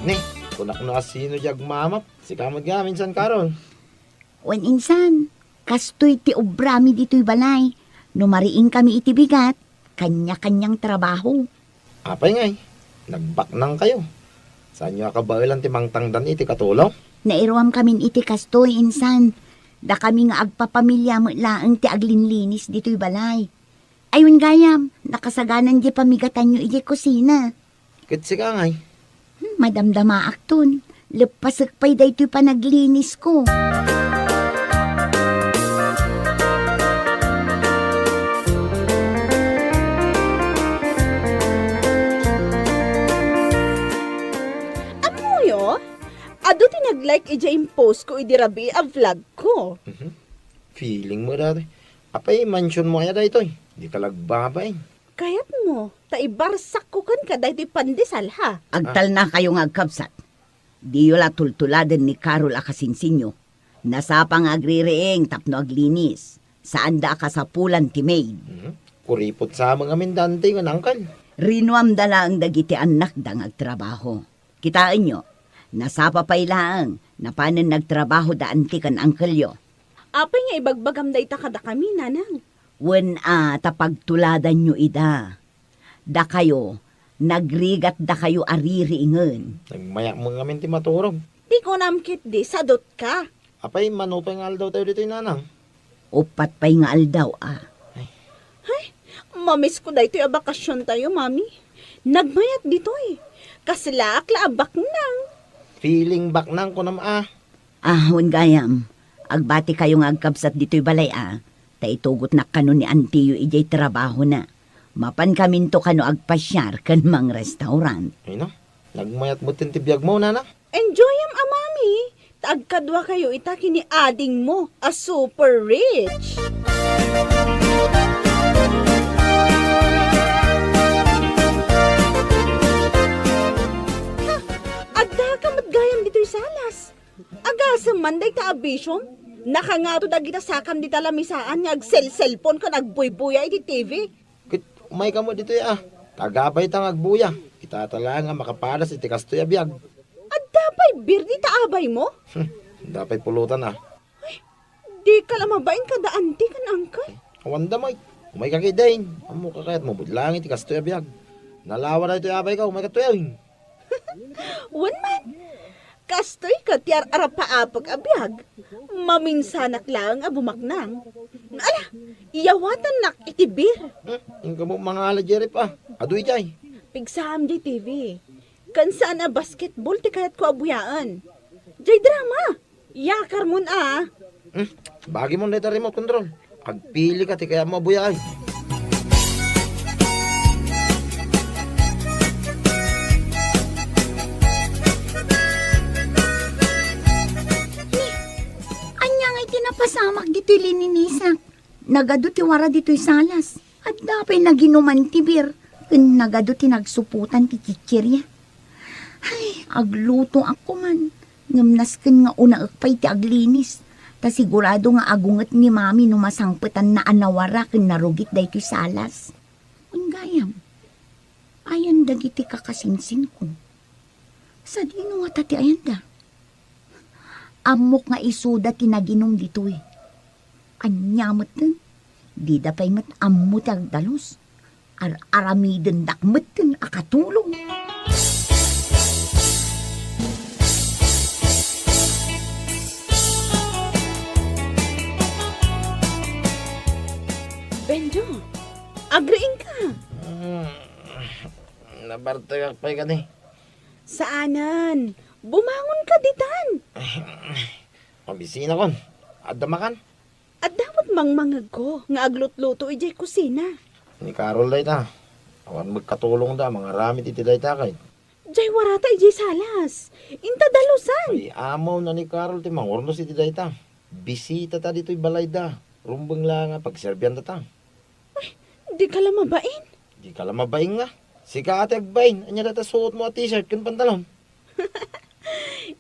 Ni, kunak no asino diay agmamap. Sika met gayam, Insan Carol. Wen insan, kastoy ti obrami ditoy balay. No mariingkami iti bigat, kanya-kaniang trabaho. Apay ngay, nagbaknangkayo? Saanyo a kabaelan ti mangtangdan iti Katulong? Nairuamkamin iti kastoy, insan. Dakami nga agpapamilia met laeng ti aglinlinis ditoy balay. Ay, wen gayam, nakasaganan diay pamigatanyo idiay kusina. Ket sika ngay? Hmm, madamdamaakton. Leppasek pay daytoy panaglinisko. Ammoyo, adu ti nag-like idiay impostko idi rabii a vlogko. Mhm. Feeling mo dati. Apay, mansionmo aya daytoy? Dika la agbabain. Kayatmo, ta ibarsakko kenka daytoy pandesal, ha? Agtalnakayo nga agkabsat. Diyo la tultuladen ni Carol a kasinsinyo. Nasapa nga agririing tapno aglinis. Saanda a kasapulan ti maid. Mhm. Kuripot sa amin ngamin dante nga nangkan. Rinuamda laeng dagiti annakda nga agtrabaho. Kitaenyo, nasapa pay laeng, napanen nagtrabaho da anti ken angkelyo. Apay nga ibagbagam dayta kadakami, nanang? Wen a, ta pagtuladanyo ida. Dakayo, nagrigat dakayo a ririingen. Nagmayak mo ngamin ti maturog. Di kunam ketdi, sadutka. Apay, mano pay nga aldaw tayo ditoy, nanang? Uppat pay nga aldaw, a. Ay. Hay, mamisko daytoy a bakasion tayo, Mami. Nagmayat ditoy. Kaslaak la a baknang. Feeling baknang, kunam, a. Ah, wen gayam, agbati kayo nga agkabsat ditoy balay, a. Ta itugotnak kano ni antiyo idiay trabahona. Mapan kaminto kano agpasiar ken mangrestaurant. Ay na, nagmayat metten ti biagmo, nana. Enjoyam a, Mami, ta agkadua kayo ita ken ni adingmo a super rich. Ha, adda ka met gayam ditoy salas. Agasem man dayta a Tuition? Nakangato dagita sakam dita lamisaan nga agsel-cellphone ken agbuybuya iti T V. Ket umayka met ditoy a. Tagabayta nga agbuya. Itata laeng nga makapadas iti kastoy a biag. Adda pay beer dita abaymo? Hmm, adda pay pulutan a. Dika la mabain kada auntie ken uncle? Awanda met. Umayka ketdin. Ammok a kayatmo met laeng iti kastoy a biag. Nalawa daytoy abayko, umayka ketdin. Wen man, kastoy ket ti ar-arapaapek a biag. Maminsanak laeng a bumaknang. Ala, iyawatannak iti beer. Hmm, inka met mangala, Jerry, a. Adu idiay. Pigsaam diay T V. Ken saan a basketball ti kayatko a buyaen. Diay drama. Yakarmon a. Hmm, bagimon dayta remote control. Agpilika ti kayatmo a buyaen. Ni, ania ngay ti napasamak ditoy lininisak? Nagadu ti wara ditoy salas. Adda pay naginuman ti beer, ken nagadu ti nagsuputan ti chichirya. Ay, aglutoak koman. Ngem nasken nga unaek pay ti aglinis. Ta sigurado nga agunget ni Mami no masangpetanna a nawara ken narugit daytoy salas. Wen gayam, ayan dagiti kakasinsinko. Sadino ngata ti ayanda? Ammok nga isuda ti naginum ditoy. Ania metten, dida pay met ammo ti agdalus. Ar-aramidendak metten a katulong. Benjo, agriingka? Hmm, nabartekak pay kadi. Saanen, bumangonka ditan. Mabisinakon. Adda makan? Adda met mangmangegko nga aglutluto idiay kusina. Ni Carol dayta. Awan met katulongda mangaramid iti dayta ket. Diay warata idiay salas. Inta dalusan. Ay, amawna ni Carol ti mangurnos iti dayta. Bisitata ditoy balayda. Rumbeng la nga pagserbiandata. Ay, dika la mabain. Dika la mabain nga. Sika ti agbain. Ania dayta suotmo a t-shirt ken pantalon?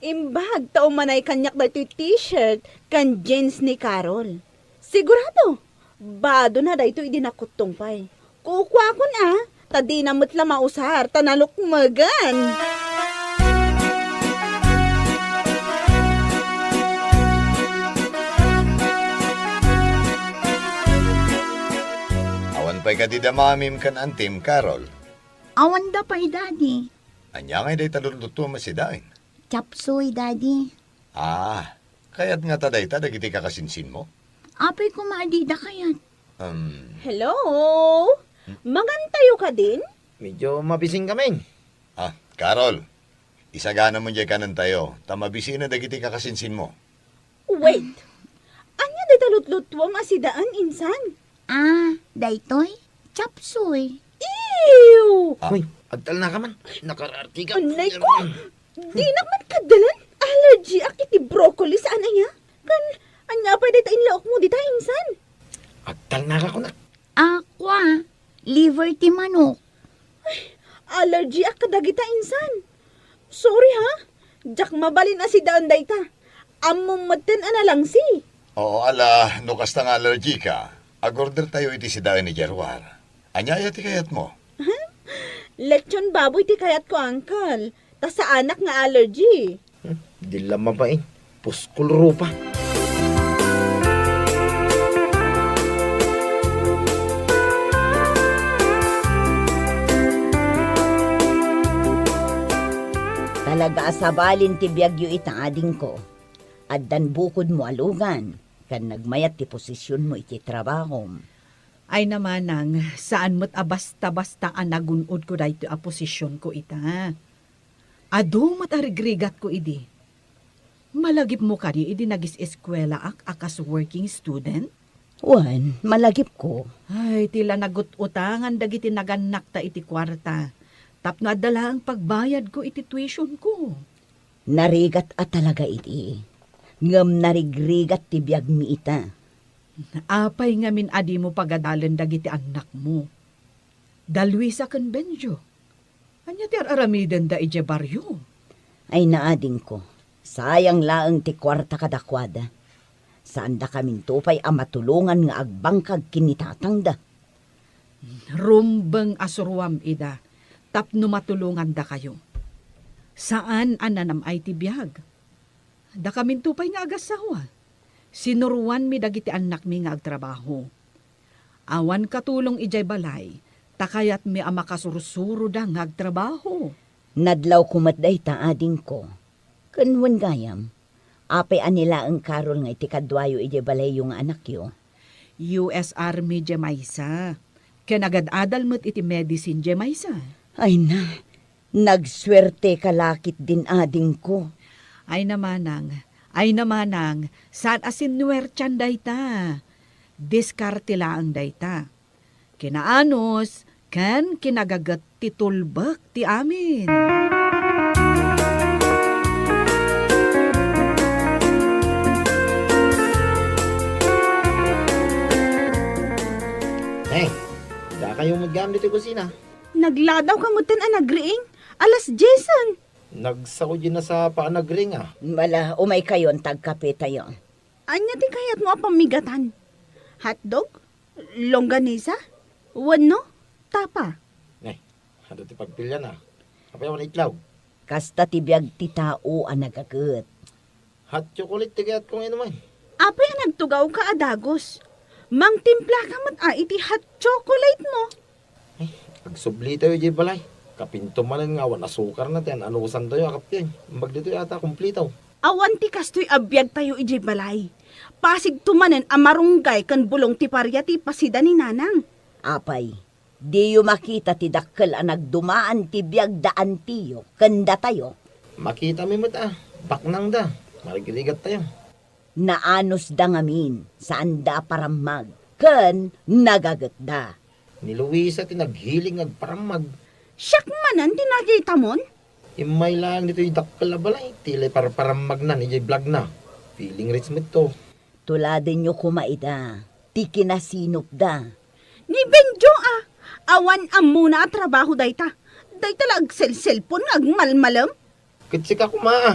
Imbag ta umanay kaniak daytoy t-shirt ken jeans ni Carol. Sigurado, badona daytoy idi nakuttong pay. Kukuakon a, ta dina met la mausar ta nalukmegen. Awan pay kadi da mamim ken antim, Carol? Awanda pay, Daddy. Ania ngay dayta lutlutuam a sidaen? Chop suey, Daddy. Ah, kayat ngata dayta dagiti kakasinsinmo? Apay koma a dida kayat? Um. Hello? Hmm? Mangantayo kadin? Medyo mabising kami. Ah, Carol, isaganamon diay kanentayo, ta mabisina dagiti kakasinsinmo. Wait! Ania dayta lutlutuam a sidaen, insan? Ah, daytoy? Chop suey. Ew! Ah. Hoy, agtalnaka man. Nakarartiga. Anay ko! Dinak man kaddalan. Allergyak iti broccoli saan aya. Kan, ania pay dayta inlaokmo dita, insan? Agtalnaka kunak. Aqua, liver ti manok. Ay, allergyak kadagita, insan. Sorry, ha? Diak mabalin a sidaen dayta. Ammom metten a nalangsi. Oo, ala, no kasta nga allergy ka, agorder tayo iti sidaen ni Gerwar. Ania aya ti kayatmo? Lechon baboy ti kayatko, uncle. Ta saanak nga allergy. Hmm, di la mabain. Puskol rupa. Talaga a sabalin ti biagyo ita, adingko. Addan bukodmo a lugan, ken nagmayat ti posisionmo iti trabahom. Ay, namanang, saan met a basta-basta a nagun-odko daytoy a posisionko ita. Adu met a rigrigatko idi. Malagipmo kadi idi nagis-eskuelaak a kas working student? Wen, malagipko. Ay, ti la nagut-utangan dagiti nagannakta iti kuarta. Tapno adda laeng pagbayadko iti tuitionko. Narigat a talaga idi. Ngem narigrigat ti biagmi ita. Apay ngamin a dimo pagadalen dagiti annakmo? Da Luisa ken Benjo. Ania ti ar-aramidenda idiay barrio? Ay, naadingko, sayang laeng ti kuarta kadakuada. Saandakaminto pay a matulongan nga agbangkag ken ni tatangda. Rumbeng a suruam ida tapno matulongandakayo. Saan a nanam-ay ti biag. Dakaminto pay nga agassawa. Sinuroanmi dagiti annakmi nga agtrabaho. Awan katulong idiay balay, ta kayatmi a makasursuroda nga agtrabaho. Nadlawko met dayta, adingko. Ken wen gayam, apay a ni laeng Carol nga iti kaduayo idiay balayyo nga anakyo? U S Army diay maysa. Ken agad-adal met iti medicine diay maysa. Ay na, nagsuerteka la ketdin, adingko. Ay na manang, ay na manang, saan a sinuertian dayta. Diskarte laeng dayta. Kinaanus ken kinagaget ti tulbek ti amin. Neng, dakayo met gayam ditoy kusina. Nagladawka metten a nagriing? Alas diesen. Nagsao diay nasapa a nagriing, a. Mala, umaykayon ta agkapetayo. Ania ti kayatmo a pammigatan? Hotdog? Longganisa? Wenno tapa? Ne, adu ti pagpilian, a. Apay awan itlog? Kasta ti biag ti tao a nagaget. Hot chocolate ti kayatko nga inuman. Apay a nagtugawka a dagus? Mangtimplaka met a iti hot chocolate mo. Ay, agsublitayo idiay balay. Kapinto manen nga awan asukarna ti an-anusantayo a kappien. Imbag ditoy ata, kumplito. Awan ti kastoy a biagtayo idiay balay. Pasigto manen a marunggay ken bulong ti paria ti ipasida ni Nanang. Apay, diyo makita ti dakkel a nagdumaan ti biag da antiyo ken datayo? Makitami met a, baknangda, marigrigattayo. Naanusda ngamin, saanda a parammag, ken nagagetda. Ni Luisa ti naghiling nga agparammag. Siak manen ti nakitamon? Immay laeng ditoy dakkel a balay, ti lay parparammagnan idiay blogna. Feeling rich metto. Tuladenyo koma ida, ti kinasinopda. Ni Benjo a, awan ammona a trabaho dayta. Dayta la agselselpon nga agmalmalem. Ket sika koma a,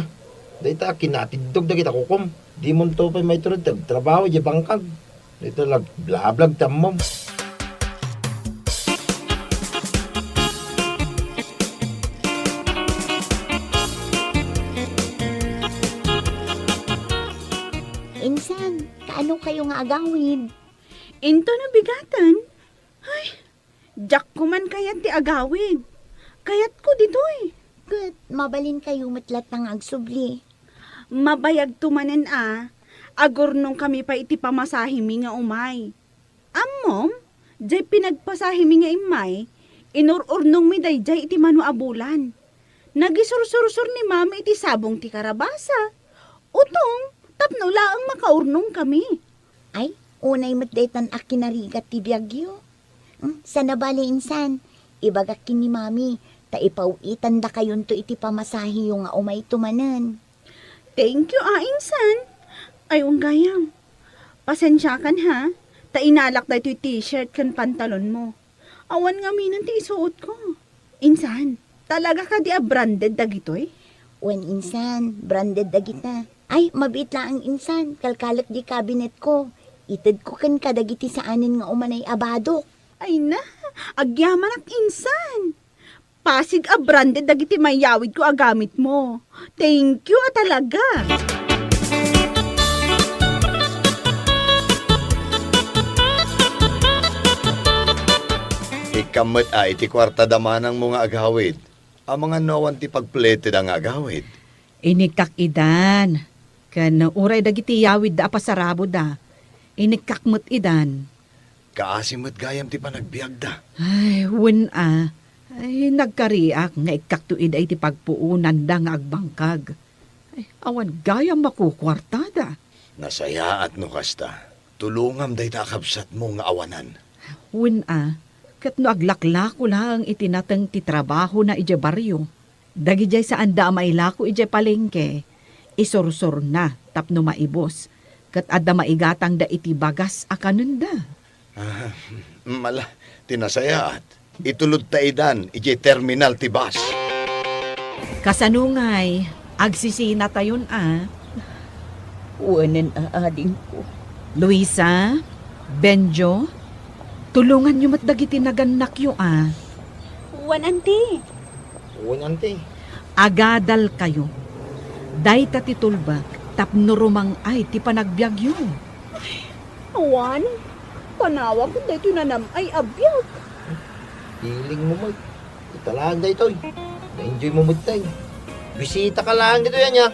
dayta a kinatiddog dagita kukom. Dimonto pay maiturod ti agtrabaho idiay bangkag. Dayta la agblablog ti ammom. Insan, kaano kayo nga agawid? Intono bigaten. Ay, diak man kayat ti agawid. Kayatko ditoy. Ket mabalin kayo met latta nga agsubli. Mabayagto manen a, agurnong kami pay iti pamasahemi nga umay. Ammom, diay pinagpasahemi nga immay, inur-urnongmi daydiay iti mano a bulan. Nagisursursor ni Mami iti sabong ti karabasa, utong, tapno laeng makaurnong kami. Ay, unay met daytan a kinarigat ti biagyo. Hmm, sana bale insan, ibagak ken ni Mami, ta ipaw-itandakayonto iti pamasaheyo nga umayto manen. Thank you, a, insan. Ay, wen gayam. Pasensiakan, ha, ta inalak daytoy t-shirt ken pantalon mo. Awan ngaminen ti isuotko. Insan, talaga kadi a branded dagitoy? Wen insan, branded dagita. Ay, mabiit laeng insan, kalkalek di kabinetko. Itedko kenka dagiti saanen nga umanay a badok. Ay na, agyamanak insan. Pasig a branded dagiti mayawidko a gamitmo. Thank you a talaga. Ikkam met a iti kuarta da manangmo nga agawid, amangan no awan ti pagpleteda nga agawid. Inikkak idan, ken uray dagiti yawidda a pasaraboda, inikkak met idan. Kaasi met gayam ti panagbiagda. Ay, wen a. Ay, nagkariak nga ikkakto ida iti pagpuonanda nga agbangkag. Ay, awan gayam makukuartada. Nasayaat no kasta. Tulongam dayta a kabsatmo nga awanan. Wen a, ket no aglaklako laeng iti nateng ti trabahona idiay barrio, dagidiay saanda a mailako idiay palengke, isursurna tapno maibus, ket adda maigatangda iti bagas a kanenda. Ah, mala, ti nasayaat, itulodta idan idiay terminal ti bus. Kasano ngay, agsisinatayon a? Wen, adingko. Luisa, Benjo, tulonganyo met dagiti nagannakyo a. Wen, anti. Wen, anti. Agadalkayo. Dayta ti tulbek tapno rumang-ay ti panagbiagyo. Awan, panawak daytoy nanam-ay a biag. Feeling mo met. Ita laeng daytoy. Na-enjoy mo met tay. Bisita ka laeng ditoy ania.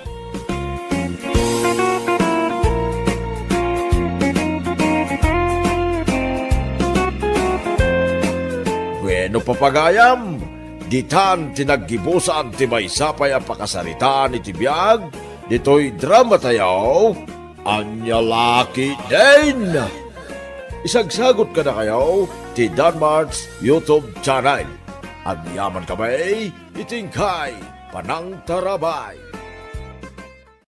Bueno, papagayam, ditan ti naggibusan ti maysa pay a pakasaritaan iti biag ditoy drama tayo. Ania la ketdin? Isagsagot kadakayo ti Danmart's YouTube channel. Agyaman kami iti inkay panangtarabay.